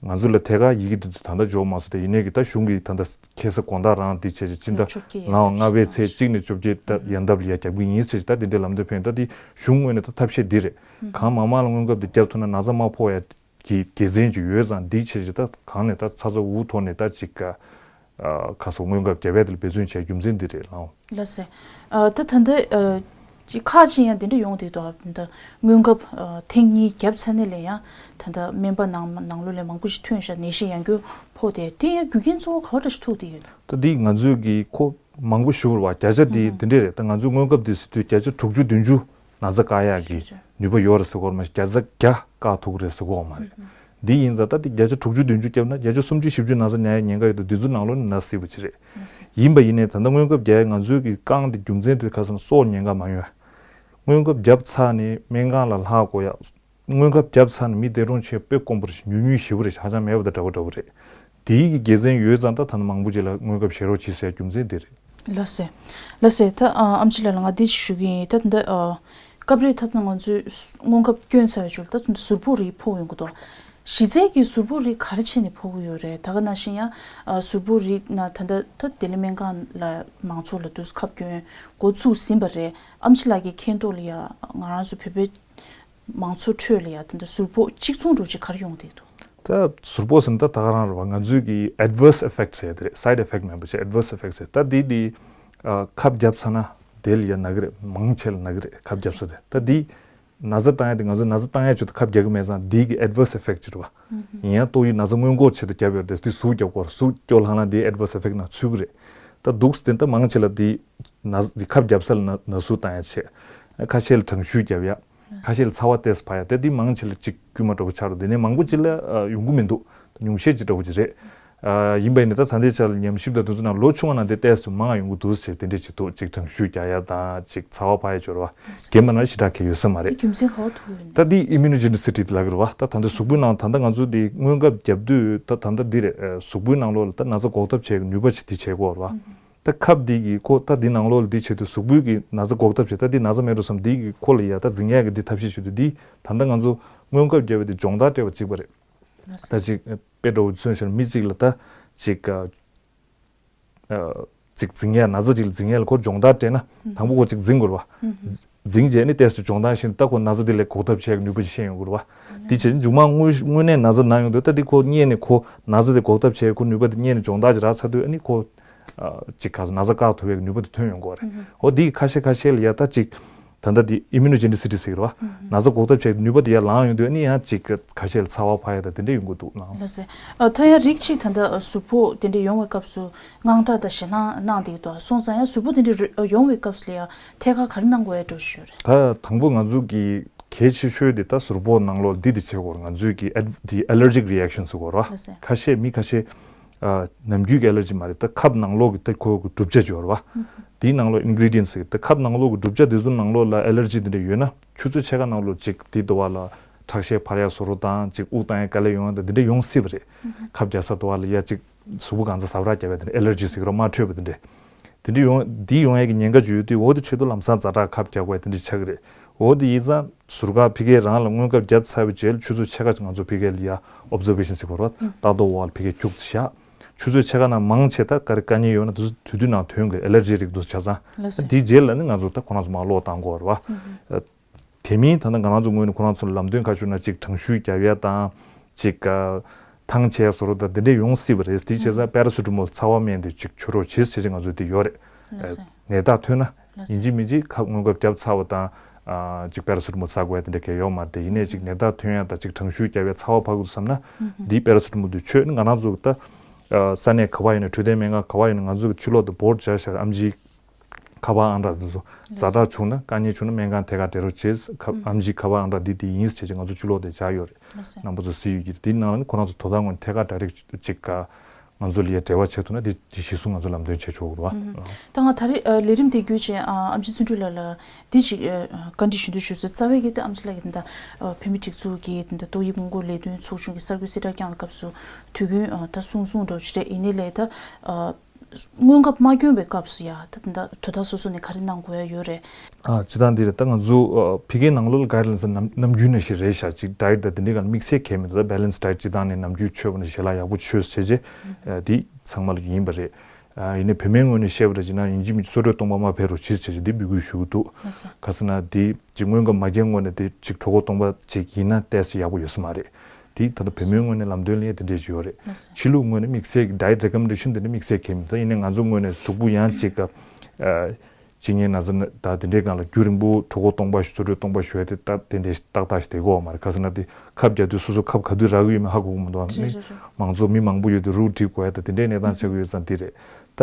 ང་ཚོ་ལ་ཐད་ཀར་ཡི་གེ་དེ་ཚོ་ད་ལྟ་འབྱོར་མ་སོང་། དེ་ཡིན་ནའི་གི་ད་གཞུང་གི་ད་ལྟ་ཁ་སང་དགོང་དག་རང་དེ་བྱས་ཅིག་སྤྱི་ཟླ་བཅོ་བརྒྱད་ལྔ་པ་ལྔ་པའི་ཚེས་གཅིག་ནས་བཅོ་བརྒྱད་ད་ཡན་འདབས་ལ་ཡ་བརྒྱབ་གི་ཡིན་ཟེར་ཅིག་ད་དེ་འདྲའི་ལམ་སྟོན་ཕེབས། ད་དེ་གཞུང་ངོས་ནས་ད་ཐབས་ཤེས་འདི་རེད། གང་མང་མང་ལ་སྔོན་ཁབ་དེ་བརྒྱབ་ཐུབ་ན་ན་ཚ་མ་ཕོག་ཡ་གི་དགེ་མཚན་ཅིག་ཡོད་ཙང་། འདི་བྱས་ཅིག་ད་གང་ནས་ད་ཚ་ཚ་འུར་འུར་ཐོག་ནས་ད་ཅིག་ཨ་ཁ་སོ་སྔོན་ཁབ་བརྒྱབ་ཡ་དེ་ལ་འབད་བརྩོན་བྱས་རྒྱུ་མཚན་འདི་རེད་ལགས། ལགས་སེ། ཨ་ད་ད་ལྟ་ཨ་ཅིག་ཁག་ཅིག་ཡང་དེ་འདྲ་ཡོང་བསྡད་འདུག་ད་སྔོན་ཁབ་ཨ་ཐེངས་གཉིས་བརྒྱབ་ཚར་ནས་ལས་ཡང་ད་ལྟ་སྨན་པ་ནང་ནང་ལོགས་ལས་མང་པོ་ཞིག་ཐོན་ཤག་ནད་གཞི་ཡང་སྐྱོ་ཕོག་དེ་དེ་ཡང་རྒྱུ་རྐྱེན་གཙོ་བོ་ག་བ་འདྲ་ཞིག་ཐུག་བསྡད་ཡོད། ད་འདི་ང་ཚོས་ཀྱི་ཁོ་མང་པོ་ཞུ་བར་བ་བརྒྱ་ཆ་དེ་ཨུ་ཧུ། དེ་འདྲས་རེད། ད་ང་ཚོས་སྔོན་ཁབ་དེ་ཟེར་དུས་བརྒྱ་ཆ་དྲུག་ཅུ་བདུན་ཅུ་ན་ཚ་བཀག་ཡག་གི་ཞུ་ཞུ། ནུས་པ་ཡོད་རེད་ཟེར་གོ་རེད། མ་གཞི་བརྒྱ་ཆ་བརྒྱ་བཀག་ཐུབ་ཀྱི་རེད་ཟེར་གོ་མ་རེད། འདི་ཡིན་ཙང་ད་འདི་བརྒྱ་ཆ་དྲུག་ཅུ་བདུན་ཅུ་བརྒྱབ་ན་བརྒྱ་ཆ་སུམ་ཅུ་བཞི་བཅུ་ན་ཚ་ཉར་ཡག་ཉེན་ཁ་ཡོད་དུས་འདི་ཚོ་ནང་ལོགས་ནས་ན་སྲིད་པ་ཅིག་རེད། ཡིན་པ་ཡིན་ནའི་ད་ལྟ་སྔོན་ཁབ་རྒྱག་ཡག་ང་ཚོའི་གི་རྐང་འདི་རྒྱུ་མཚན་དེ་ཁ་སང་སྲོག་ཉེན་ཁ་མ་ཡོང་ཡ། སྔོན་ཁབ་བརྒྱབ་ཚར་ནས་སྨན་ཁང་ལ་ལྷག་དགོས་ཡ། སྔོན་ཁབ་བརྒྱབ་ཚར་ནས་མི་འདས་གྲོངས་ཆེ་དཔེ་དཀོན་པོ་རེད། ཉུང་ཉུང་ཞེ་པོ་རེད། ཧ་ཅང་མེད་པ་དང་འདྲ་པོ་འདྲ་པོ་རེད། དེའི་གི་དགེ་མཚན་ཡོད་ཙང་ད་ད་ནི་མང་པོ་ཅིག་ལ་སྔོན་ཁབ་བཞེས་རོགས་གྱིས་ཟེར་རྒྱུ་མཚན་དེ་རེད། ལགས་སེ། ལགས་སེ། ད་ཨ་ཨེམ་ཆི་ལགས་ལ་ང་འདི་ཞུ་གི་ཡིན། ད་ད་ཨ་སྐབས་རེ་ད་ད་ང་ཚོས་སྔོན་ཁབ་བསྐྱོན་ཚར་བའི་ཞོར་ད་ད་ཟུར་ཕོག་རིགས་ཕོག་ཡོང་གི་འདུག་གཞི་རྩའི་གི་ཟུར་ཕོག་རིགས་ག་རེ་བྱས་ནས་ཕོག་གི་ཡོད་རེད། ད་ག་ནང་བཞིན་ཡང་ཨ་ཟུར་ཕོག་རིགས་ན་ད་ད་ད་ལྡི་ལི་སྨན་ཁང་ལ་མང་ཚོགས་ལ་དུས་ཁབ་སྐྱོན་འགོ་ཚུགས་ཟིན་པ་རེད། ཨེམ་ཆི་ལགས་ཀྱི་མཁྱེན་རྟོགས་ལ་ཡང་ང་རང་ཚོ་བོད་པའི་མང་ཚོགས་ཁྲོད་ལ་ཡང་དེ་འདྲ་ཟུར་ཕོག་གཅིག་མཚུངས་འདྲ་ཅིག་ག་རེ་ཡོང་བསྡད་འདུག་ད་ཟུར་ཕོག་ཟེར་ན་ད་ད་ག་རང་རེད་བ། ང་ཚོའི་གི་adverse effect ཟེར་ཡ་དེ་རེད། side effect མིན་པ་བྱས་adverse effect ཟེར། ད་འདི་འདི་ཨ་ཁབ་བརྒྱབ་ཚར་ན་དེ་ལ་ཡ་ན་གི་རེད། མང་ཆེ་ལ་ན་གི་རེད། ཁབ་བརྒྱབ་ས་དེ་ད་འདི་ན་ཚ་བཏང་ཡ་དེ་ང་ཚོ་ན་ཚ་བཏང་ཡ་ཆེད་དུ་ཁབ་རྒྱག་གི་མེད་ཙང་འདི་གི་adverse effect ཅིག་རེད་བ། ཡིན་ཡང་ཏོག་དབྱིབས་ན་ཚ་སྔོན་འགོག་ཆེད་དུ་བརྒྱབ་ཡོད་རེད་དེ་དེ་ཟུག་རྒྱག་དགོས་རེད། ཟུག་སྐྱོ་ལྷང་ལྷང་འདི་adverse effect ནང་ཚུད་གི་རེད། ད་འདུག་སེ་དེ་ད་མང་ཆེ་ལ་འདི་ན་འདི་ཁབ་བརྒྱབ་ས་ལ་ན་ན་ཟུག་བཏང་ཡ་བྱས། ཁ་ཤས་ལ་གྲང་ཤུལ་རྒྱབ་ཡ། ཁ་ཤས་ལ་ཚ་བ་ཏོག་ཙམ་འཕར་ཡ། དེ་འདི་མང་ཆེ་ལ་གཅིག་དཀྱུས་མ་འདྲ་པོ་ཆགས་འགྲོ། དེ་ནས་མང་པོ་ཅིག་ལ་ཨ་ཡོང་གི་མི་འདུག་ཉུང་ཤས་ཅིག་འདྲ་པོ་ཅིག་རེད། ཨ་ཡིན་པ་ཡིན་ན་ད་ད་ལྟའི་ཆར་ལ་ཉམས་ཞིབ་དང་དེ་ཚོ་ནང་ལོ་ཆུང་བ་ནང་དེ་ཏོག་ཙམ་མང་ཡོང་གི་འདུག་ཟེར་དེ་འདྲས་ཅིག་འདུག་གཅིག་གྲང་ཤུལ་རྒྱག་ཡ་དང་གཅིག་ཚ་བ་འཕར་ཡ་སྦྱོར་བ། རྒན་པ་ན་ཞེ་དྲག་གི་ཡོད་ས་མ་རེད། དེ་རྒྱུ་མཚན་ག་བ་ཐུག་ཡོད་ནི། ད་འདི་immunogenicity དེ་ལབ་ཀྱི་རེད་བ། ད་ད་ལྟ་གཟུགས་པོའི་ནང་ད་ལྟ་ང་ཚོ་འདི་སྔོན་ཁབ་བརྒྱབ་དུས་ད་ད་ལྟ་འདི་རེད། ཨ་གཟུགས་པོའི་ནང་ལོགས་ལ་ད་ན་ཚ་འགོག་ཐབས་བྱེད་ཀྱི་ནུས་པ་ཅིག་དེ་བྱེད་དགོས་རེད་བ། ད་ཁབ་འདི་གི་ཁོ་ད་འདི་ནང་ལོགས་ལ་འདི་བྱེད་དུས་གཟུགས་པོའི་གི་ན་ཚ་འགོག་ཐབས་བྱེད། ད་འདི་ན་ཚ་མེད་འགྲོ་བསམ་འདི་གི་ཁོ་ལ་ཡ་ད་འཛིང་ཡ་གི་འདི་ཐབས་ཤེས་བྱེད་དུས་འདི་ད་ལྟ་ང་ཚོ་སྔོན་ཁབ་བརྒྱབ་པ་འདི་སྦྱོང་བརྡར་སྤྲད་པ་གཅིག་པ་རེད། ད་ཅིག་དཔེ་འདྲ་བོ་མཚོན་བྱས་ན་མི་གཅིག་ལ་ད་ཅིག་ཨ་ཅིག་འཛིང་ཡ་ན་ཚ་ཅིག་ལ་འཛིང་ཡ་ལ་ཁོ་སྦྱོང་བརྡར་སྤྲད་ན་དང་པོ་ཁོ་ཅིག་འཛིང་དགོས་རེད་བ། འཛིང་རྗེས་ནི་ཏོག་ཙམ་སྦྱོང་བརྡར་ཤེས་ན་ད་ཁོ་ན་ཚ་འདི་ལས་འགོག་ཐབས་བྱེད་ཡ་གི་ནུས་པ་ཅིག་ཤེས་ཡོང་གི་རེད་བ། འདི་བྱས་ནས་མཇུག་མ་དངོས་དངོས་གནས་ན་ཚ་ན་ཡོང་དུས་ད་འདི་ཁོ་རྙེད་ནས་ཁོ་ན་ཚ་དེ་འགོག་ཐབས་བྱེད་ཡ་ཁོ་ནུས་པ་དེ་རྙེད་ནས་སྦྱོང་བརྡར་ཅིག་རག་ཚར་དུས་ཨ་ནི་ཁོ་ཨ་ཅིག་ག་ས་ན་ཚ་བཀག་ཐུབ་ཡ་གི་ནུས་པ་དེ་ཐོན་ཡོང་གི་རེད། འོ་འདི་ཁ་ཤས་ཁ་ཤས་ལ་ཡ་ད་ཅིག་ད་ལྟ་འདི་immunogenicity ཟེར་གི་རེད་བ། ན་ཚ་འགོག་ཐབས་བྱེད་ནུས་པ་དེ་ཡར་ལངས་ཡོང་དུས་ཨ་ནི་ཡང་ཅིག་ཁ་ཤས་ལ་ཚ་བ་འཕར་ཡ་དང་དེ་འདྲ་ཡོང་གི་འདུག་ལགས། ལགས་སེ། ཨ་ད་ཡང་རིགས་གཅིག་ད་ལྟ་ཟུར་ཕོག་དེ་འདྲ་ཡོང་བའི་སྐབས་སུ་དངངས་སྐྲག་དང་ཞེད་སྣང་གནང་བསྡད་ཀྱི་འདུག་སོང་ཙང་ཡང་ཟུར་ཕོག་དེ་འདྲ་རི་ཡོང་བའི་སྐབས་སུ་ལ་ཡང་ཐད་ཀར་ག་རེ་གནང་དགོས་ཡ་འགྲོ་ཞུ་རེད། ད་དང་པོ་ང་ཚོ་གི་གལ་ཆེ་ཤོས་དེ་ད་ཟུར་ཕོག་ནང་ལོགས་འདི་དེ་བྱེད་དགོས་རེད། ང་ཚོའི་གི་ཨེ་དེ་allergic reaction ཟེར་དགོས་རེད་བ། ལགས་སེ། ཁ་ཤས་མི་ཁ་ཤས་ཨ་ནམ་རྒྱུན་གྱི་ཨེ་ལར་ཇི་མ་རེད། ད་ཁབ་ནང་ལོགས་ཀྱི་ད་ཁོ་གི་གྲུབ་ཆ་ཅིག་ཡོད་རེད་བ། དེའི་ནང་ལོགས་ingredients ཟེར་ད་ཁབ་ནང་ལོགས་ཀྱི་གྲུབ་ཆ་དེ་ཚོ་ནང་ལོགས་ལ་ཨེ་ལར་ཇི་དེ་འདྲ་ཡོད་ན་ཆུ་ཚོད་ཕྱེད་ཀ་ནང་ལོགས་ཅིག་དེ་དུ་བ་ལ་ཁྲག་ཤེད་འཕར་ཡ་བཟོ་འདྲ་དང་ཅིག་དབུགས་བཏང་ཡ་དཀའ་ལས་ཡོང་ཡ་དང་དེ་འདྲ་ཡོང་སྲིད་པ་རེད། ཁབ་རྒྱག་ས་དུ་བ་ལ་ཡ་ཅིག་གཟུགས་པོ་གང་ཚ་ཟ་འཕྲུག་རྒྱབ་ཡ་དེ་འདྲ་ཨེ་ལར་ཇི་ཟེར་གི་རེད། དམར་འཕྲོད་པ་དེ་འདྲ། དེ་འདྲ་ཡོང་། འདི་ཡོང་ཡས་ཀྱི་ཉེན་ཁ་ཅིག་ཡོད་དུས་འོ་དེ་ཆེད་དུ་ལམ་སང་ཛ་དྲག་ཁབ་རྒྱག་དགོས་དེ་འདྲ་ཆགས་ཀྱི་རེད། འོ་དེ་ཡིན་ཙང་ཟུར་བཀག་ཕ་གིར་རང་ལ་སྔོན་ཁབ་བརྒྱབ་ཚར་བའི་རྗེས་ལ་ཆུ་ཚོད་ཕྱེད་ཀ་ཅིག་ང་ཚོ་ཕ་གིར་ལ་ཡ་observation ཟེར་དགོས་རེད། ལྟ་རྟོག་འོག་ལ་ཕ་གིར་བཅུག་ཙམ་བཞག་ཆུ་ཚོད་ཕྱེད་ཀ་ནང་མང་ཆེ་ད་ག་རེ་དཀའ་ངལ་ཡོད་ན་དེ་ཚོ་དུས་དུས་ནང་ཐོན་དགོས། ཨེ་ལར་ཇི་རིགས་འདུག་ཆ་ཚང་། ལགས་སེ། དེའི་རྗེས་ལ་ནི་ང་ཚོ་ད་ཁོ་རང་ཚོ་མར་གློག་བཏང་དགོས་རེད་བ། དེ་མིན་ད་ལྟ་ང་རང་ཚོ་ངོས་ནས་ཁོ་རང་ཚོ་ལ་ལམ་སྟོན་ཁ་ཤོར་ན་ཅིག་གྲང་ཤུལ་རྒྱབ་ཡ་དང་ཅིག་ཨ་ཐང་ཆད་བཟོ་འདྲ་དང་དེ་འདྲས་ཡོང་སྲིད་པ་རེད། དེ་བྱས་ཙང་paracetamol ཚ་བ་སྨན་དེ་ཅིག་མཆོད་རོགས་བྱེད་ཟེར་ཅིག་ང་ཚོ་དེ་ཡོད་རེད། ལགས་སེ། ནད་རྟགས་ཐོན་ན་ལགས་སེ། ཡིན་གཅིག་མིན་གཅིག་ཁབ་སྔོན་ཁབ་བརྒྱབ་ཚར་བ་དང་ཨ་ཅིག་paracetamol ཟ་དགོས་ཡ་དེ་འདྲ་གས་ཡོད་མ་རེད། ཡིན་ནའི་ཅིག་ནད་རྟགས་ཐོན་ཡ་དང་ཅིག་གྲང་ཤུལ་རྒྱབ་ཡ་ཚ་བ་འཕར་དགོས་བསམ་ན་འདི་paracetamol དེ་མཆོད། ང་རང་ཚོ་ད་ཨ་ས་གནས་ག་པར་ཡིན་ན་འཕྲོད་བསྟེན་སྨན་ཁང་ག་པར་ཡིན་ན་ང་ཚོ་གི་ཕྱི་ལོགས་དུ་བོར་བྱ་ཤར་ཨམ་ཆི་ཁ་པར་ཨང་གྲངས་དེ་ཚོ་ཛ་དྲག་བྱུང་ན་དཀའ་ངལ་བྱུང་ན་སྨན་ཁང་ཐད་ཀར་འབྲེལ་རོགས་བྱེད། ཁ་ཨམ་ཆི་ཁ་པར་ཨང་གྲངས་འདི་དེ་ཡིན་ཟེར་བྱས་ང་ཚོ་ཕྱི་ལོགས་དེ་བྱ་ཡོད་རེད། ལགས་སེ། རྣམ་པ་ཚོ་གཟིགས་ཡོད་ཀྱི་རེད། དེའི་ནང་ལ་ནི་ཁོ་རང་ཚོ་དོ་བདག་ངོས་ནས་ཐད་ཀར་direct་ཅིག་ག་ ང་ཚོ་ལ་ཡ་འབྲེལ་བ་བྱེད་ཐུབ་ན་དེ་དེ་གཞི་བཟུང་ང་ཚོ་ལམ་སྟོན་བྱེད་ཆོག་གི་རེད་བ། ད་ང་ད་རེས་ལས་རིམ་དེ་བརྒྱུད་བྱས་ཨ་ཨེམ་ཆི་བརྩོན་འགྲུས་ལགས་ལ་འདི་ཅིག་བཀའ་འདྲི་ཞུ་འདོད་བྱུང་སོང་། རྩ་བའི་གི་ད་ཨེམ་ཆི་ལགས་ཀྱིས་ད་བོད་མིའི་སྒྲིག་འཛུགས་ཀྱི་ད་ཏོག་དབྱིབས་སྔོན་འགོག་ལས་དོན་ཚོགས་ཆུང་གི་གསར་འགོད་གསལ་བསྒྲགས་བསྐྱངས་པའི་སྐབས་སུ་དུས་རྒྱུན་ད་གསུང་གསུང་འདྲ་བོ་ཅིག་རེད། ཡིན་ནའི་ལས་ད་སྔོན་ཁབ་མ་བསྐྱོན་པའི་སྐབས་སུ་ཡ་ད་ད་དོ་བདག་སོ་སོ་ནས་ག་རེ་གནང་དགོས་ཡ་ཡོད་རེད། ཨ་སྤྱིར་བཏང་འདི་རེད། ད་ང་ཚོ་ཨ་ཕ་གིའི་ནང་ལོགས་ལ་guidelines་ནམ་ནམ་རྒྱུན་ནང་བཞིན་རེད་ཤག་ཅིག་diet་དང་དེ་འདྲའི་སྒང་དམིགས་བསལ་གང་ཡང་མི་འདུག་ད་balanced diet་སྤྱིར་བཏང་ནས་ནམ་རྒྱུན་མཆོད་པ་ནང་བཞིན་ཞལ་ལག་ཡག་པོ་མཆོད་བྱས་རྗེས་ཨ་འདི་ཚང་མ་ལ་ཡིན་པ་རེད། ཨ་ཡིན་ནའི་བོད་མིའི་ངོས་ནས་བཤད་པ་རེད་ཅེ་ན་ཡིན་གཅིག་མིན་གཅིག་སོ་དྲོད་སྟོང་པ་མར་འཕེན་རོགས་གྱིས་བྱས་རྗེས་འདི་འབོད་སྐུལ་ཞུ་གི་འདུག་ལགས་སོ། ག་ཟེར་ན་འདི་ཅིག་སྔོན་ཁབ་མ་བརྒྱབ་སྔོན་ནས་འདི་ཅིག་གྲོད་ཁོག་སྟོང་པ་ཅིག་ཡིན་ན་test་ཡག་པོ་ཡོད་ས་མ་རེད། འདི་ད་ལྟ་བོད་མིའི་ངོས་ནས་ལམ་སྟོན་ལ་ཡང་དེ་འདྲས་ཅིག་ཡོད་རེད། ལགས་སོ། ཕྱི་ལུགས་ངོས་ནས་དམིགས་བསལ་གྱི་diet recommendation་དེ་འདྲ་དམིགས་བསལ་གང་ཡང་མི་འདུག་ད་ཡིན་ནའི་ང་ཚོ་ངོས་ནས་གཟུགས་པོ་ཡང་ཅིག་ཨ། ཅིག་ངའི་ན་ཚ་ན་ད་དེ་འདྲའི་སྒང་ལ་རྒྱུན་རིང་པོ་གྲོད་ཁོག་སྟོང་པ་ཞིག་སོ་དྲོད་སྟོང་པ་ཞིག་ཡོད་དེ་ད་དེ་འདྲའི་ཏག་ཏག་ཞིག་བསྡད་དགོས་བ་མ་རེད། ག་ཟེར་ན་དེ་ཁབ་རྒྱག་དུས་སོ་སོ་ཁབ་ག་དུས་རག་གི་ཡོད་མེད་ཧ་གོ་གི་མི་འདུག་རེད་རེད་རེད། མང་ཚོགས་མི་མང་པོ་ཡོད་དེ་རུག་སྒྲིག་དགོས་ཡ་ད་དེ་འདྲའི་གནས་སྟངས་ཆགས་ཀྱི་ཡོད་ཙང་འདི་རེད། ད་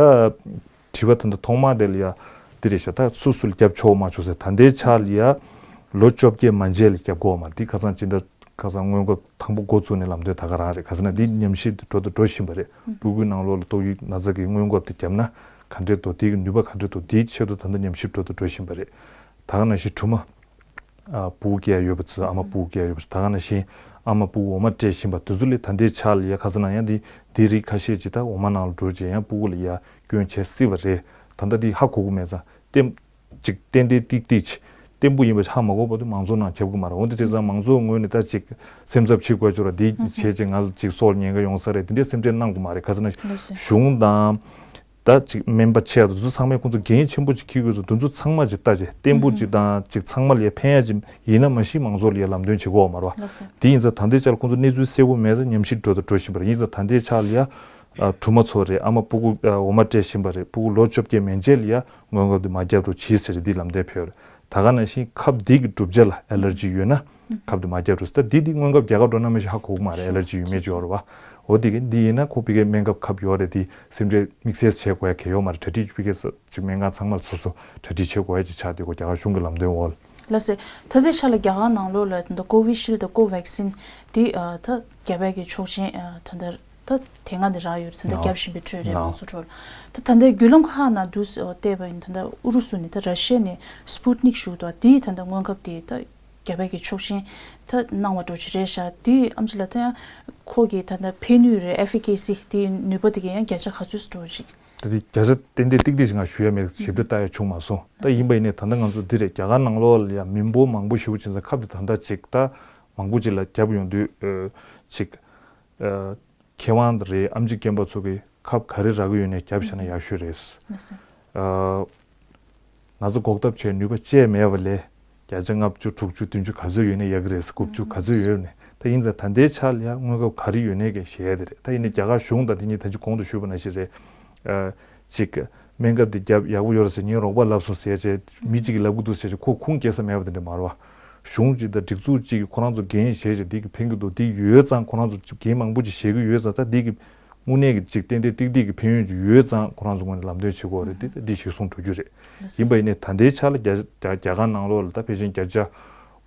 དྲི་བ་ད་ལྟ་ཐོག་མ་དེ་ལ་ཡ་འདི་རེད་ཤག་ད་སུ་སུ་ལ་རྒྱབ་ཆོག་མ་ཆོག་ཟེར་ད་ལྟའི་ཆ་ལ་ཡ་ལོ་བཅོ་བརྒྱད་མ་མཇལ་ལ་རྒྱབ་དགོས་བ་མ་རེད། འདི་ཁ་སང་སྤྱི་ཟླ་ཁ་སང་སྔོན་འགོག་དང་པོ་འགོ་བཙུགས་ནས་ལམ་སྟོན་ད་ག་རང་རེད། ག་ཟེར་ན་འདི་ཉམས་ཞིབ་འགྲོ་དང་འགྲོ་བཞིན་པ་རེད། སྤུ་གུའི་ནང་ལོགས་ལ་ཏོག་དབྱིབས་ན་ཚ་གི་སྔོན་འགོག་དེ་བརྒྱབ་ན་ག་འདྲས་འདུག་དེའི་ནུས་པ་ག་འདྲས་འདུག་དེའི་ཆེད་དུ་ད་ལྟ་ཉམས་ཞིབ་འགྲོ་དང་འགྲོ་བཞིན་པ་རེད། ད་ག་ནང་བཞིན་སྦྲུམ་མ་ཨ་སྤུ་གུ་སྐྱེ་ཡ་ཡོད་པ་ཚོ་ཨ་མ་སྤུ་གུ་སྐྱེ་ཡ་ཡོད་པ་ཚོ་ད་ག་ནང་བཞིན་ཨ་མ་སྤུ་གུ་འོ་མ་སྤྲད་བཞིན་པ་དེ་ཚོ་ལས་ད་ལྟའི་ཆ་ལ་ཡ་ཁ་སང་ན་ཡང་འདི་འདི་རིགས་ཁ་ཤས་ཅིག་ད་འོ་མ་ནང་ལ་འགྲོ་རྗེས་ཡང་སྤུ་གུ་ལ་ཡ་སྐྱོན་བྱེད་སྲིད་པ་རེད། ད་ལྟ་འདི་ཧ་གོ་གི་མེད་ཙང་ལྟེམ། ཅིག་ཏན་ཏན་ཏིག་ཏིག་ཅིག་བརྟན་པོ་ཡིན་པ་ཧ་མ་གོ་བར་དུ་མང་ཚོགས་ནང་ཁྱབ་ཀྱི་མ་རེད། འོན་ཏེ་བྱས་ཙང་མང་ཚོགས་ངོས་ནས་ད་ཅིག་སེམས་འཚབ་བྱེད་དགོས་ཅོག་ར་འདི་བྱས་ཅིག་ང་ལ་ཅིག་སྲོག་ལ་ཉེན་ཁ་ཡོང་ས་རེད་དེ་འདྲའི་སེམས་ཁྲལ་གནང་དགོས་མ་རེད། ག་ཟེར་ན་ལགས་སོ། གཞུང་དང་ད་ཅིག་སྨན་པ་ཆེ་བ་དེ་ཚོ་ཚང་མས་ཁོང་ཚོ་འགན་ཆེན་པོ་ཅིག་འཁྱེར་དགོས་ཚོ་དེ་ཚོ་ཚང་མ་ཅིག་ལྟ་ཅིག་བརྟན་པོ་ཅིག་དང་ཅིག་ཚང་མ་ལ་ཡ་ཕན་ཡ་ཅིག་ཡིན་ན་མ་གཞི་མང་ཚོགས་ལ་ཡ་ལམ་སྟོན་བྱེད་དགོས་བ་མ་རེད་བ། ལགས་སོ། དེ་ཡིན་ཙང་ད་ལྟའི་ཆར་ཁོང་ཚོ་གནས་ཚུལ་གསལ་པོ་མེད་ཙང་ཉམས་ཞིབ་འགྲོ་དང་འགྲོ་བཞིན་པ་རེད། ཡིན་ཙང་ད་ལྟའི་ཆར་ལ་ཡ་ཨ་སྦྲུམ་མ་ཚོ་རེད། ཨ་མ་སྤུ་གུ་ཨ་འོ་མ་སྤྲད་བཞིན་པ་རེད། སྤུ་གུ་ལོ་བཅོ་བརྒྱད་མན་ཆད་ལ་ཡ་སྔོན་འགོག་དེ་མ་བརྒྱབ་རོགས་གྱིས་ཟེར་འདི་ལམ་སྟོན་ཕེབས་རེད། ད་ག་ནང་བཞིན་ཁབ་འདི་གི་གྲུབ་ཆ་ལ་ཨེ་ལར་ཇི་ཡོད་ན་ཁབ་དེ་མ་བརྒྱབ་རོགས་ཟེར། ད་འདི་འདི་སྔོན་ཁབ་རྒྱག་ག་འགྲོ་ན་མི་ཞིག་ཧ་གོ་གི་མ་རེད། ཨེ་ལར་ཇི་ཡོད་མེད་ཅིག་ཡོད་རེད་བ། འོ་དེ་གི་འདི་ཡིན་ན་ཁོ་ཕ་གིའི་སྨན་ཁབ་ཁབ་ཡོད་རེད། དེ་སེམས་ཁྲལ་དམིགས་བསལ་བྱེད་དགོས་ཡ་གལ་ཡོད་མ་རེད། གྲ་སྒྲིག་ཕ་གིའི་ཅིག་སྨན་ཁང་ཚང་མ་ལ་སོ་སོ་གྲ་སྒྲིག་བྱེད་དགོས་ཡ་ཅིག་ཆགས་བསྡད་ཀོ་རྒྱ་གར་གཞུང་གི་ལམ་སྟོན་འོག་ལ། ལགས་སེ། ད་ལྟའི་ཆ་ལ་རྒྱ་གར་ནང་ལོགས་ལ་ད་ལྟ་ཀོ་བི་ཤིལ་དང་ཀོ་ཝེག་སིན་འདི་ཨ་ད་རྒྱ་བལ་གྱི་ཆོག་མཆན་ཨ་ད་ལྟ་ད་དེ་སྔ་ནས་རག་ཡོད་རེད། ད་ལྟ་རྒྱབ་བཞིན་པའི་ཁྲོད་རེད། མང་ཚོགས་ཁྲོད་ལ་ད་ད་ལྟའི་བརྒྱུད་ལམ་ཁག་ནང་དུ་བལྟས་པ་ཡིན་ད་ལྟ་ཨུ་རུ་སུ་ནས་ད་ར་ཤི་ཡ་ནས་སྤུ་ཏི་ནིག་ཞུ་གི་འདུག་དེ་ད་ལྟ་སྔོན་ཁབ་དེ་ད་རྒྱ་བལ་གྱི་ཆོག་མཆན་ད་གནང་བ་འགྲོ་གི་རེད་ཤག་དེ་ཨེམ་ཆི་ལགས་ད་ཡང་ཁོ་གི་ད་ལྟ་ཕན་ནུས་རེད། ཨེ་ཕི་ཀེ་སི་དེ་ནུས་པ་དེ་ག་ཡང་བརྒྱ་ཆ་ག་ཚོད་འགྲོ་གི་རེད། ད་དེ་བརྒྱ་ཆ་ཏན་ཏན་ཏིག་ཏིག་ཞིག་ང་ཞུ་ཡ་མེད། ཞིབ་ཕྲ་ལྟ་ཡ་བྱུང་མ་སོང་། ད་ཡིན་པ་ཡིན་ནའི་ད་ལྟ་ང་ཚོ་འདི་རེད། རྒྱ་གར་ནང་ལོགས་ལ་ཡ་མི་འབོར་མང་པོ་ཞེ་པོ་ཅིག་ཚང་ཁབ་དེ་ད་ལྟ་ཅིག་ད་མང་པོ་ཅིག་ལ་བརྒྱབ་ཡོང་དུས་ཨ་ཅིག་ཨ་མཁས་དབང་རེད། ཨེམ་ཆི་རྒན་པ་ཚོ་གིས་ཁབ་ག་རེ་རག་གི་ཡོད་ནའི་བརྒྱབ་བཞག་ན་ཡག་ཤོས་རེད། ལགས་སོ། ཨ་ན་ཚ་འགོག་ཐབས་བྱེད་ནུས་པ་ཅི་མེད་པ་ལས་བརྒྱ་ཆ་ལྔ་བཅུ་དྲུག་ཅུ་བདུན་ཅུ་ག་ཚོད་ཡོད་ནའི་ཡག་གི་རེད། དགུ་བཅུ་ག་ཚོད་ཡོད་ནའི། ད་ཡིན་ཙང་ད་ལྟའི་ཆ་ལ་ཡ་སྔོན་ཁབ་ག་རེ་ཡོད་ནའི་གས་བཤད་ཡ་དེ་རེད། ད་ཡིན་ནའི་རྒྱ་གར་གཞུང་དང་དེ་གཉིས་ད་ཅི་གོང་དུ་ཞུས་པ་ནང་བཞིན་རེད། ཨ་ཅིག་སྨན་ཁབ་འདི་བརྒྱབ་ཡག་པོ་ཡོད་རེད་ཟེར་ངས་རོགས་པ་ལབ་སོང་ཟེར་བྱས་མི་གཅིག་གིས་ལབ་གི་འདུག་ཟེར་བྱས་ཁོ་ཁུངས་སྐྱེལ་ས་མེད་པ་དེ་འདྲ་མ་རེད་བ། གཞུང་གཅིག་དང་སྒྲིག་འཛུགས་གཅིག་གིས་ཁོ་རང་ཚོ་འགན་བཞེས་བྱས་འདི་གི་ཕན་གི་འདུག་འདི་ཡོད་ཙང་ཁོ་རང་ཚོ་འགན་མང་པོ་ཅིག་བཞེས་གི་ཡོད་ཙང་ད་འདི་གི་དངོས་གནས་ཀྱི་ཅིག་ཏན་ཏན་ཏིག་ཏིག་གི་ཕན་ཡོན་ཅིག་ཡོད་ཙང་ཁོ་རང་ཚོ་ངོས་ནས་ལམ་སྟོན་བྱེད་དགོས་རེད། འདི་འདི་གཞིར་བཟུང་འགྲོ་རྒྱུ་རེད། ཡིན་པ་ཡིན་ནའི་ད་ལྟའི་ཆ་ལ་རྒྱ་རྒྱ་རྒྱ་གར་ནང་ལོགས་ལ་ད་ཕལ་ཆེར་བརྒྱ་ཆ་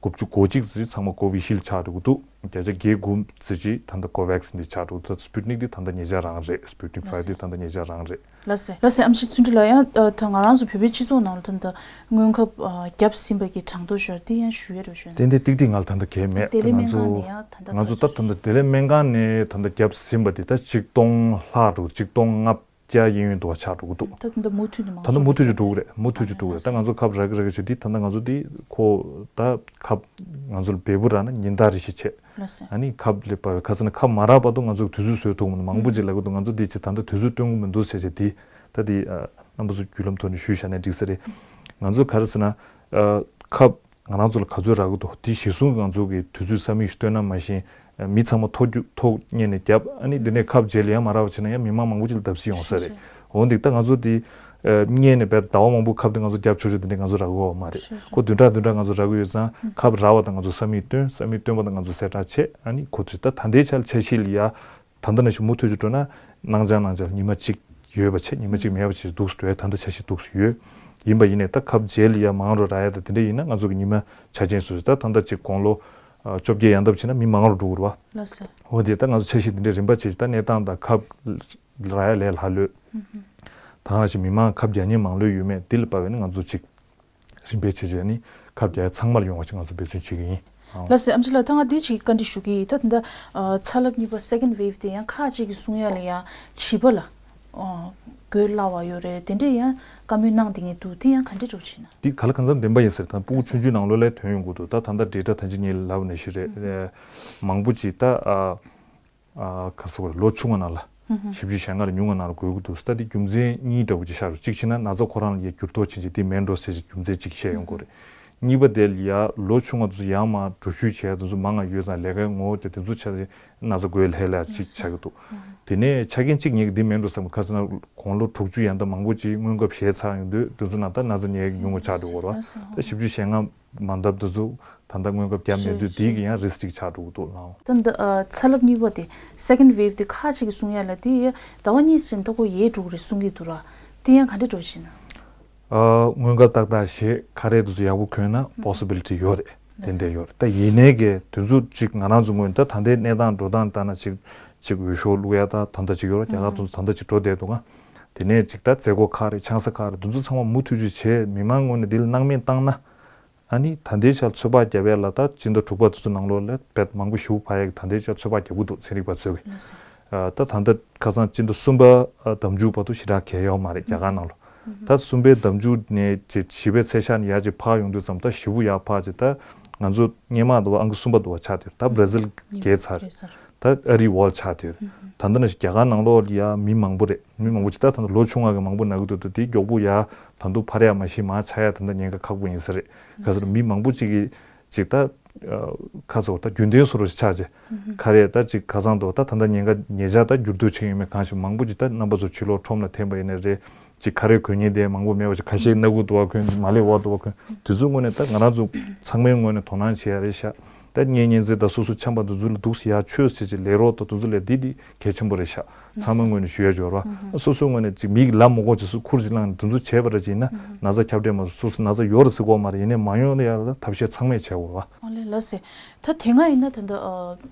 དགུ་བཅུ་གོ་གཅིག་ཙམ་ཚང་མ་ཀོ་བི་ཤིལ་ཆགས་འགྲོ་གི་འདུག་བརྒྱ་ཆ་བརྒྱད་དགུ་ཙམ་ཅིག་ད་ལྟ་ཀོ་ཝེག་སིན་འདི་ཆགས་འགྲོ་གི་འདུག་སྤུ་ཏི་ནིག་འདི་ད་ལྟ་ཉེ་ཆར་རང་རེད། སྤུ་ཏི་ནིག་ཕའི་འདི་ད་ལྟ་ཉེ་ཆར་རང་རེད། ལགས་སེ། ལགས་སེ། ཨེམ་ཆི་བརྩོན་འགྲུས་ལགས། ཡང་ཨ་ད་ང་རང་ཚོ་བོད་པའི་སྤྱི་ཚོགས་ནང་ལ་ད་ལྟ་སྔོན་ཁབ་ཨ་བརྒྱབ་ཟིན་པ་གི་གྲངས་ཐོ་ཞོར་དེ་ཡང་ཞུ་ཡ་རོགས་ཞུ་ན། ཏན་ཏན་ཏིག་ཏིག་ང་ལ་ད་ལྟ་གལ་མེད། བདེ་ལེགས་སྨན་ཁང་ནས་ཡང་ད་ལྟ་ང་ཚོ་ད་ད་ལྟ་བདེ་ལེགས་སྨན་ཁང་ནས་ད་ལྟ་བརྒྱབ་ཟིན་པ་དེ་ད་ཆིག་སྟོང་ལྷག་འགྲོ། ཆིག་སྟོང་ལྔ་བརྒྱ་གཡས་གཡོན་དུ་བ་ཆགས་འགྲོ་གི་འདུག་ད་ད་ལྟ་མུ་མཐུད་ནས་མང་ད་ལྟ་ཚོགས་མུ་མཐུད་ཀྱི་འགྲོ་གི་རེད། མུ་མཐུད་ཀྱི་འགྲོ་གི་རེད། ད་ང་ཚོ་ཁབ་རག་གི་རག་གི་བྱེད་དུས་ད་ལྟ་ང་ཚོ་དེ་ཁོ་ད་ཁབ་ང་ཚོ་ལ་འབེལ་པོ་རག་ན་ཉིན་ལྟར་རེ་བཞིན་བྱེད། ལགས་སེ། ཨ་ནི་ཁབ་ལེན་པ་ག་ཟེར་ན་ཁབ་མ་རག་བར་དུ་ང་ཚོ་དུས་ཚོད་བཟོས་ཐུབ་མི་འདུག་མང་པོ་ཅིག་ལབ་གི་འདུག་ང་ཚོ་འདི་ཅིག་ད་ལྟ་དུས་ཚོད་སྟོན་གི་མི་འདུག་ཟེར་བྱས་དེ་ད་དེ་ཨ་རྣམ་པ་ཚོ་བརྒྱུད་ལམ་ཐོག་ནས་ཞུས་བཞག་ན་འགྲིག་ས་རེད། ང་ཚོ་ག་རེ་ཟེར་ན་ཨ་ཁབ་ང་རང་ཚོ་ལ་ག་ཚོད་རག་གི་འདུག་དེ་གཞིར་བཟུང་གི་ང་ཚོ་གི་དུས་ཚོད་ས་མིག་ཞིག་སྟོན་ན་མ་གཞི་མི་ཚང་མ་ཐོ་རྒྱུ་ཐོ་རྙེད་ནས་བརྒྱབ། ཨ་ནི་འདི་ནས་ཁབ་རྗེས་ལ་ཡང་མ་རག་པ་བྱས་ན་ཡང་མི་མང་མང་པོ་ཅིག་ལ་བརྡབ་གསིག་ཡོང་ས་རེད། འོ་འདི་ད་ང་ཚོ་དེ་ཨ་རྙེད་ནས་བས་ཟླ་བ་མང་པོ་ཁབ་དེ་ང་ཚོ་རྒྱབ་ཆོག་ཆོག་དེ་འདྲས་ང་ཚོ་རག་གི་ཡོད་མ་རེད། ཁོ་བདུན་ཕྲག་བདུན་ཕྲག་ང་ཚོ་རག་གི་ཡོད་ཙང་ཁབ་རག་པ་དང་ང་ཚོ་ས་མིག་སྟོན། ས་མིག་སྟོན་པ་དང་ང་ཚོ་གསལ་བསྒྲགས་བྱས། ཨ་ནི་ཁོ་ཚོས་ད་ད་ལྟའི་ཆར་འཆར་གཞི་ལ་ཡ་ད་ལྟ་ནང་བཞིན་མུ་མཐུད་ཅིག་འགྲོ་ན་ནང་འཇགས་ནང་འཇགས་ཉི་མ་གཅིག་ཡོད་པ་བྱས་ཉི་མ་གཅིག་མེད་པ་བྱས་འདུག་སེ་འགྲོ་ཡ་ད་ལྟ་འཆར་གཞི་འདུག་སེ་ཡོད། ཡིན་པ་ཡིན་ནའི་ད་ཁབ་རྗེས་ལ་ཡ་མང་རུ་རག་ཡ་ད་དེ་འདྲ་ཡིན་ན་ང་ཚོ་གི་ཉི་མ་ཆ་རྐྱེན་སོ་སོ་ད་ད་ལྟ་གཅིག་དགུང་ལོ་བཅོ་བརྒྱད་ཡན་འདབ་བྱས་ན་མི་མང་རུ་འགྲོ་གི་རེད་བ། ལགས་སོ། འོ་དེ་ད་ང་ཚོ་འཆར་གཞི་དེ་འདྲའི་རིམ་པ་བྱས་ད་གནས་སྟངས་དང་ཁབ་ རག་ཡ་ལས་སླ་ལོས། ད་ག་ནང་བཞིན་མི་མང་ཁབ་རྒྱག་མཁན་མང་ལོས་ཡོད་མེད་འདི་ལ་དཔག་པ་ཡིན་ན་ང་ཚོ་ཅིག་རིམ་པས་བྱས་བྱས་ནི་ཁབ་རྒྱག་ཡ་ཚང་མར་ཡོང་བ་ཞིག་ང་ཚོ་འབད་བརྩོན་བྱེད་ཀྱི་ཡིན། ལགས་སོ། ཨེམ་ཆི་ལགས། ད་ང་འདི་ཅིག་བཀའ་འདྲི་ཞུ་གི་ཡིན། ད་ད་ལྟ་ཨ་ཚ་རླབས་གཉིས་པ་second wave དེ་ཡང་ཁག་ཅིག་གིས་གསུང་ཡ་ལ་ཡང་བྱིས་པ་ལ་ཨ་འགོས་སླ་བ་ཡོད་རེད། དེ་འདྲས་ཡང་བཀའ་མོལ་གནང་བསྡད་མཁན་འདུག་དེ་ཡང་ག་འདྲས་འདྲ་བོ་ཞིག་ན། འདི་ག་ལ་གང་འཚམ་བདེན་པ་ཡིན་ཟེར། ད་སྤུ་གུ་ཆུང་ཆུང་ནང་ལོགས་ལ་ཐོན་ཡོང་གི་འདུག་ད་ད་ལྟ་ཌེ་ཊ་ད་ཅི་ངས་ལབ་ནས་ཤི་རེད། ཨ་མང་པོ་ཅིག་ད་ཨ་ཨ་ག་རེ་ཟེར་དགོས་རེད། ལོ་ཆུང་བ་ནང་ལ་བཞི་བཅུ་ཞེ་ལྔ་ལས་ཉུང་བ་ནང་ལ་འགོས་ཀྱི་འདུག་ད་འདི་རྒྱུ་མཚན་གཉིས་འདྲ་བོ་ཅིག་ཤར་འདུག་གཅིག་བྱས་ན་ན་ཚ་ཁོ་རང་ལ་ཡ་འགྱུར་ལྡོག་ཕྱིན་ཅིག་འདི་མེད་འགྲོ་ཟེར་ཅིག་རྒྱུ་མཚན་གཅིག་བཤད་ཡོང་གི་རེད། གཉིས་པ་དེ་ལ་ཡ་ལོ་ཆུང་བ་དེ་ཚོ་ཡར་མར་འགྲོ་བཤུས་བྱས་དེ་ཚོ་མང་ང་ཡོད་ཙང་ལས་ཀའི་ངོ་བོ་དེ་དེ་ཚོ་ཆ་ན་ཚ་འགོས་ལྷད་ལྷད་ཅིག་ཆགས་ཀྱི་འདུག་དེ་ནས་ཆ་རྐྱེན་གཅིག་ངས་འདི་མེད་འགྲོ་བསམ། ག་རེ་ཟེར་ན་དགུང་ལོ་དྲུག་ཅུ་ཡན་ལྟ་མང་པོ་ཅིག་སྔོན་ཁབ་བཞེས་ཚར་ཡོང་དུས་དེ་ཚོ་ནང་ད་ན་ཚ་ཉེ་ཉུང་བ་ཆགས་འགྲོ་གི་རེད་བ། ད་བཞི་བཅུ་ཞེ་ལྔ་མ་འདབ་དེ་ཚོ་ད་ལྟ་སྔོན་ཁབ་བརྒྱབ་མེད་དུས་དེའི་གི་ཡང་རིསྐ་ཅིག་ཆགས་འགྲོ་གི་འདུག་ལགས། ད་ལྟ་ཨ་ཚ་རླབས་གཉིས་པ་དེ་second wave དེ་ཁག་ཅིག་གིས་གསུང་ཡ་ལ་དེ་ཡ་ཟླ་བ་གཉིས་ཙམ་ལྟ་སྐོར་ཡལ་འགྲོ་གི་རེད་གསུང་གི་འདུག་ར། དེ་ཡང་ག་འདྲས་འགྲོ་བཞིན་ན། ཨ་སྔོན་ཁབ་ཏག་ཏག་བཞེས་ཁ་རས་དེ་ཚོ་ཡག་པོ་གོན་ན་possibility ཡོད་རེད། ཏན་ཏན་ཡོད་རེད། ད་ཡིན་ནའི་གི་དེ་ཚོ་ཅིག་ང་རང་ཚོ་ངོས་ནས་ད་ད་ལྟའི་གནས་སྟངས་འགྲོ་སྟངས་ལྟར་ན་ཅིག་ཅིག་འོས་ཤོག་བླུག་ཡ་ད་ད་ལྟ་ཅིག་ཡོད་རེད། རྒྱ་གར་དེ་ཚོ་ད་ལྟ་ཅིག་འགྲོ་བསྡད་འདུག་ག་དེ་ནས་ཅིག་ད་མཛད་སྒོ་ཁག་རེད། ཆང་ས་ཁག་རེད། དེ་ཚོ་ཚང་མ་མུ་མཐུད་ཅིག་བྱས་མི་མང་ངོས་ནས་འདི་ལ་སྣང་མེད་བཏང་ན། ཨ་ནི་ད་ལྟའི་ཆར་ཚོད་དཔག་བརྒྱབ་ཡ་ལ་ད་སྤྱི་ཟླ་དྲུག་པ་དེ་ཚོ་ནང་ལོགས་ལ་དཔེ་མང་པོ་ཞེ་པོ་འཕར་ཡ་གི་ད་ལྟའི་ཆར་ཚོད་དཔག་རྒྱག་གི་འདུག་ཚན་རིག་པ་ཚོས་གི། ཨ་ད་ད་ལྟ་ཁ་སང་སྤྱི་ཟླ་གསུམ་པ་ཨ་ཟླ་མཇུག་བར་དུ་ཞེ་དྲག་གལ་ཡོད་མ་རེད་རྒྱ་གར་ནང་ལ། ད་གསུམ་པའི་ཟླ་མཇུག་ནས་ཅིག་བཞི་པའི་ཚེས་ཤར་ནས་ཡར་ཅིག་འཕར་ཡོང་དུས་ཙམ་ད་ཞེ་པོ་ཡར་འཕར་ཅིག་ད་ང་ཚོ་སྔོན་མ་དུ་བ་ཨང་ཀི་གསུམ་པ་དུ་བ་ཆགས་དེ་ད་བྷ་ར་ཟིལ་བརྒལ་ཚར། ད་ཨ་རི་ཝརལྡ་ཆགས་དེ་ད་ལྟ་ནས་རྒྱ་གར་ནང་ལོགས་ལ་ཡ་མི་མང་པོ་རེད། མི་མང་པོ་ཅིག་ད་ད་ལྟ་ལོ་ཆུང་བ་གི་མང་པོ་ན་གི་འདུག་ད་དེ་མགྱོགས་པོ་ཡ་ད་དུང་འཕར་ཡ་མ་ཤི་མ་ཆགས་ཡ་ད་ལྟ་ཉེན་ཁ་ཁག་པོ་ཡིན་ས་རེད། ག་ཟེར་མི་མང་པོ་ཅིག་གིས་ཅིག་ད་ཁ་སོ་ད་རྒྱུན་ལྡན་བཟོ་འདྲ་ཞིག་ཆགས་ཅིག་ཁ་རས་ད་ཅིག་ཁ་སང་དུ་ད་ད་ལྟ་ཉེན་ཁ་ཉེ་ཆར་ད་འགྱུར་ལྡོག་ཕྱིན་ཡོད་མེད་གང་ཞིག་མང་པོ་ཅིག་ད་རྣམ་པ་ཚོ་ཕྱི་ལོགས་ཁྲོམ་ལ་འཐེན་པ་ཡིན་ནའི་རེད། ཅིག་ཁ་རས་གོན་མཁན་དེ་མང་པོ་མེད་པ་ཞིག་ཁ་ཤས་སྣ་ཁུག་དུ་བ་གོན་མ་ལེ་བ་དུ་བ་གོན་དེ་ཚོའི་ངོས་ནས་ད་ང་རང་ཚོ་ཚང་མའི་ངོས་ནས་དོ་སྣང་བྱེད་ཡ་རེད་ཤག་ད་ངའི་གཉེན་ཚན་ད་སོ་སོ་འཆམ་པ་དེ་ཚོ་ལ་འདུག་སེ་ཡ་ཆོས་བྱེད་ཅིག་ལས་རོགས་དང་དེ་ཚོ་ལས་འདི་འདི་གལ་ཆེན་པོ་རེད་ཤག་ཚང་མའི་ངོས་ནས་ཞུ་ཡ་འབྱོར་བ། སོ་སོའི་ངོས་ནས་ཅིག་མིག་ལ་མོ་གོ་ཅིག་སུ་ཁུར་ཅིག་བླངས་ནས་དེ་ཚོ་བྱས་པ་རེད་ཅིག་ན་ན་ཚ་ཁྱབ་བསྒྲགས་མ་སོ་སོ་ན་ཚ་ཡོད་རེད་ཟེར་གོ་མ་རེད། ཡིན་ནའི་མ་ཡོང་ཡ་ལ་ཐབས་ཤེས་ཚང་མས་བྱས་འོ་བ། ཨ་ལེ་ལགས་སེ། ད་དེ་སྔ་ཡིན་ན་ད་ལྟ་ཨ།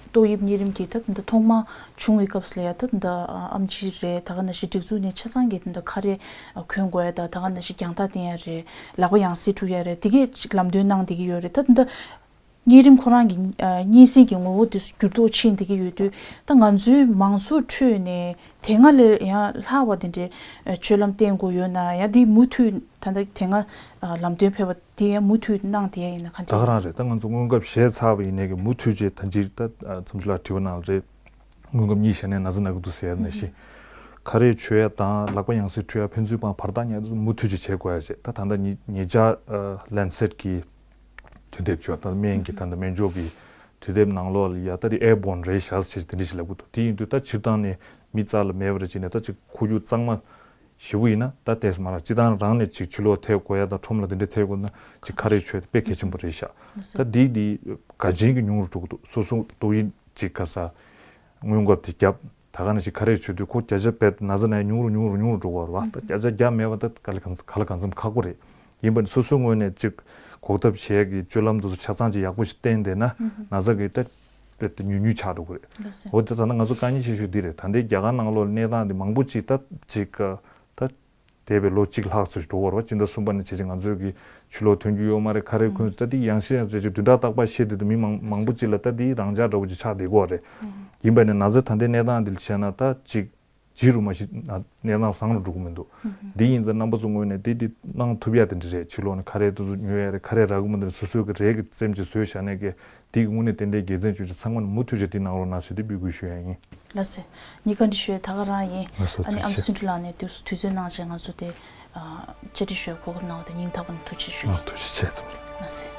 ཏོག་དབྱིབས་གཉན་རིམས་ཀྱི་ད་ད་ཐོག་མ་བྱུང་བའི་སྐབས་སུ་ལ་ཡ་ད་ད་ཨམ་ཆི་རེད། ད་ག་ནང་བཞིན་སྒྲིག་འཛུགས་ནས་ཆ་ཚང་གིས་ད་ད་ཁ་རས་གོན་དགོས་ཡ་ད་ད་ག་ནང་བཞིན་རྒྱང་ཐག་བསྟན་ཡ་རེད། ལག་པ་ཡང་སེ་འཁྲུ་ཡ་རེད། དེ་གས་ཅིག་ལམ་སྟོན་གནང་བསྡད་ཀྱི་ཡོད་རེད། ད་ད་གཉན་རིམས་ཁོ་རང་གི་གཉན་སྲིན་གྱི་ངོ་བོ་དེ་འགྱུར་ལྡོག་ཕྱིན་བསྡད་ཀྱི་ཡོད་དུས་ད་ང་ཚོའི་མང་ཚོགས་ཁྲོད་ནས་དེ་སྔ་ལས་ཡང་ལྷག་པ་དེ་འདྲའི་སྤྱོད་ལམ་བསྟེན་དགོས་ཡོད་ན་ཡང་དེ་མུ་མཐུད་ད་ད་དེ་སྔ་ལམ་སྟོན་ཕེབས་པ། དེ་ཡང་མུ་མཐུད་གནང་བསྡད་ཡ་ཡིན་ན་ག་འདྲ། ད་ག་རང་རེད། ད་ང་ཚོ་སྔོན་ཁབ་བཞེས་ཚར་བ་ཡིན་ནའི་གི་མུ་མཐུད་བྱས་ད་འཇིག་ད་ཚམ་ཆུ་ལགས་དྲི་བ་ནང་རེད། སྔོན་ཁབ་གཉིས་བཞེས་ནས་ན་ཚ་ན་གི་འདུག་ཟེར་ནས་ཤི། ཁ་རས་མཆོད་ཡ་དང་ལག་པ་ཡང་སེ་འཁྲུ་ཡ་ཕན་ཚུན་བར་བར་ཐག་ཉར་དུས་མུ་མཐུད་བྱས་བྱེད་དགོས་ཡ་བྱས། ད་ད་ལྟ་ཉེ་ཉེ་ཆར་ལན་སེད་ཀྱི་དུས་དེབ་ཅོག་ད་སྨན་གྱི་ད་ལྟ་སྨན་བཅོས་ཀྱི་དུས་དེབ་ནང་ལོགས་ལ་ཡ་ད་དེ་ཨེར་བོན་རེད་ཤག་ཟེར་དེ་འདྲ་ཞིག་ལབ་གི་འདུག་དེ་ཡིན་དུས་ད་སྤྱིར་བཏང་ནས་མི་རྩ་ལ་མེད་པ་རེད་ཅེས་ནས་ད་ཅིག་ཁོར་ཡུག་གཙང་མ་ཞེ་པོ་ཡིན་ན་ད་ལྟས་སུ་མ་རག་སྤྱི་བཏང་རང་ནས་ཅིག་ཕྱི་ལོགས་ཐེབས་དགོས་ཡ་དང་ཁྲོམ་ལ་དེ་འདྲ་ཐེབས་དགོས་ན་ཅིག་ཁ་རས་མཆོད་དེ་དཔེ་གལ་ཆེན་པོ་རེད་ཤག་ད་འདི་འདི་ག་ཅན་གྱི་ཉུང་རུ་འགྲོ་གི་འདུག་སོ་སོ་ཏོག་དབྱིབས་ཅིག་ག་ས་སྔོན་འགོག་དེ་བརྒྱབ། ད་ག་ནང་བཞིན་ཁ་རས་མཆོད་དུས་ཁོ་བརྒྱ་ཆ་བེད་ན་ཚ་ན་ཉུང་རུ་ཉུང་རུ་ཉུང་རུ་འགྲོ་གི་རེད་བ། ད་བརྒྱ་ཆ་བརྒྱ་མེད་པ་ད་ག་ལ་གང་ག་ལ་གང་འཚམ་ཁག་པོ་རེད། ཡིན་པ་ནི་སོ་སོའི་ངོས་ནས་ཅིག་འགོག་ཐབས་བྱེད་ཡ་གི་སྤྱོད་ལམ་དེ་ཚོ་ཆ་ཚང་ཅིག་ཡག་པོ་ཞིག་བསྟེན་བསྡད་ན་ན་ཚ་གི་ད་དཔེ་དེ་ཉུང་ཉུང་ཆགས་འགྲོ་གི་རེད། ལགས་སེ། འོ་དེ་ད་ནི་ང་ཚོ་དཀའ་ངལ་ཆེ་ཤོས་འདི་རེད། ད་ལྟའི་རྒྱ་གར་ནང་ལོགས་གནས་སྟངས་འདི་མང་པོ་ཅིག་ད་ཅིག་ད་འདས་པའི་ལོ་གཅིག་ལྷག་ཙམ་ཞིག་འགྲོ་བར་བ་སྤྱི་ཟླ་གསུམ་པ་ནས་བྱས་ཅིག་ང་ཚོས་ཀྱི་ཕྱི་ལོགས་ཐོན་རྒྱུ་ཡོད་མ་རེད། ཁ་རས་གོན་ཚུལ་ད་འདི་ཡང་ཤེས་ཡང་ཟེར་ཅིག་བདུན་ཕྲག་རྟག་པར་བཤད་དེ་འདུག་མི་མང་མང་པོ་ཅིག་ལ་ད་འདི་རང་འཇགས་འདྲ་བོ་ཅིག་ཆགས་བསྡད་ཀྱི་ཡོད་རེད། ཡིན་པ་ནི་ན་ཚ་ད་ལྟའི་གནས་སྟངས་འདི་ལ་བྱས་ན་ད་ཅིག་ལྗིད་རུ་མ་ཞིག་ན་གནས་སྟངས་བཟང་རུ་འགྲོ་གི་མི་འདུག་འདི་ཡིན་ཙང་རྣམ་པ་ཚོ་ངོས་ནས་དེ་འདི་གནང་ཐུབ་ཡ་དེ་འདྲ་རེད། ཕྱི་ལོགས་ནས་ཁ་རས་དེ་ཚོ་ཉོ་ཡ་རེད། ཁ་རས་རག་གི་མི་འདུག་ནས་སོ་སོའི་གི་རས་ཀྱི་རྩེབ་ཅིག་བཟོས་བཞག་ནས་གི་དེ་གི་དངོས་གནས་ཏན་ཏན་དགེ་མཚན་བྱུང་ཅིག་ཚང་མ་ནས་མུ་མཐུད་བྱས་དེ་གནང་རོགས་གནང་ཞེས་དེ་འབོད་སྐུལ་ཞུ་ཡ་ཡིན། ལགས་སེ། ཉིན་བཀའ་འདྲི་ཞུ་ཡ་ད་ག་རང་ཡིན། ལགས་སོ། ཨ་ནི་ཨམ་ཐུགས་རྗེ་ཆེ། སུན་ཏྲི་ལགས་ནས་དུས་དུས་ཚོད་གནང་བྱས་ང་ཚོ་དེ་བཅར་འདྲི་ཞུ་ཡ་གོ་སྐབས་གནང་བ་དེ་སྙིང་ཐག་པ་ནས་ཐུགས་རྗེ་ཆེ་ཞུ་ཡ་ཡིན། ཐུགས་རྗེ་ཆེ་ཚང་མ། ལགས་སེ།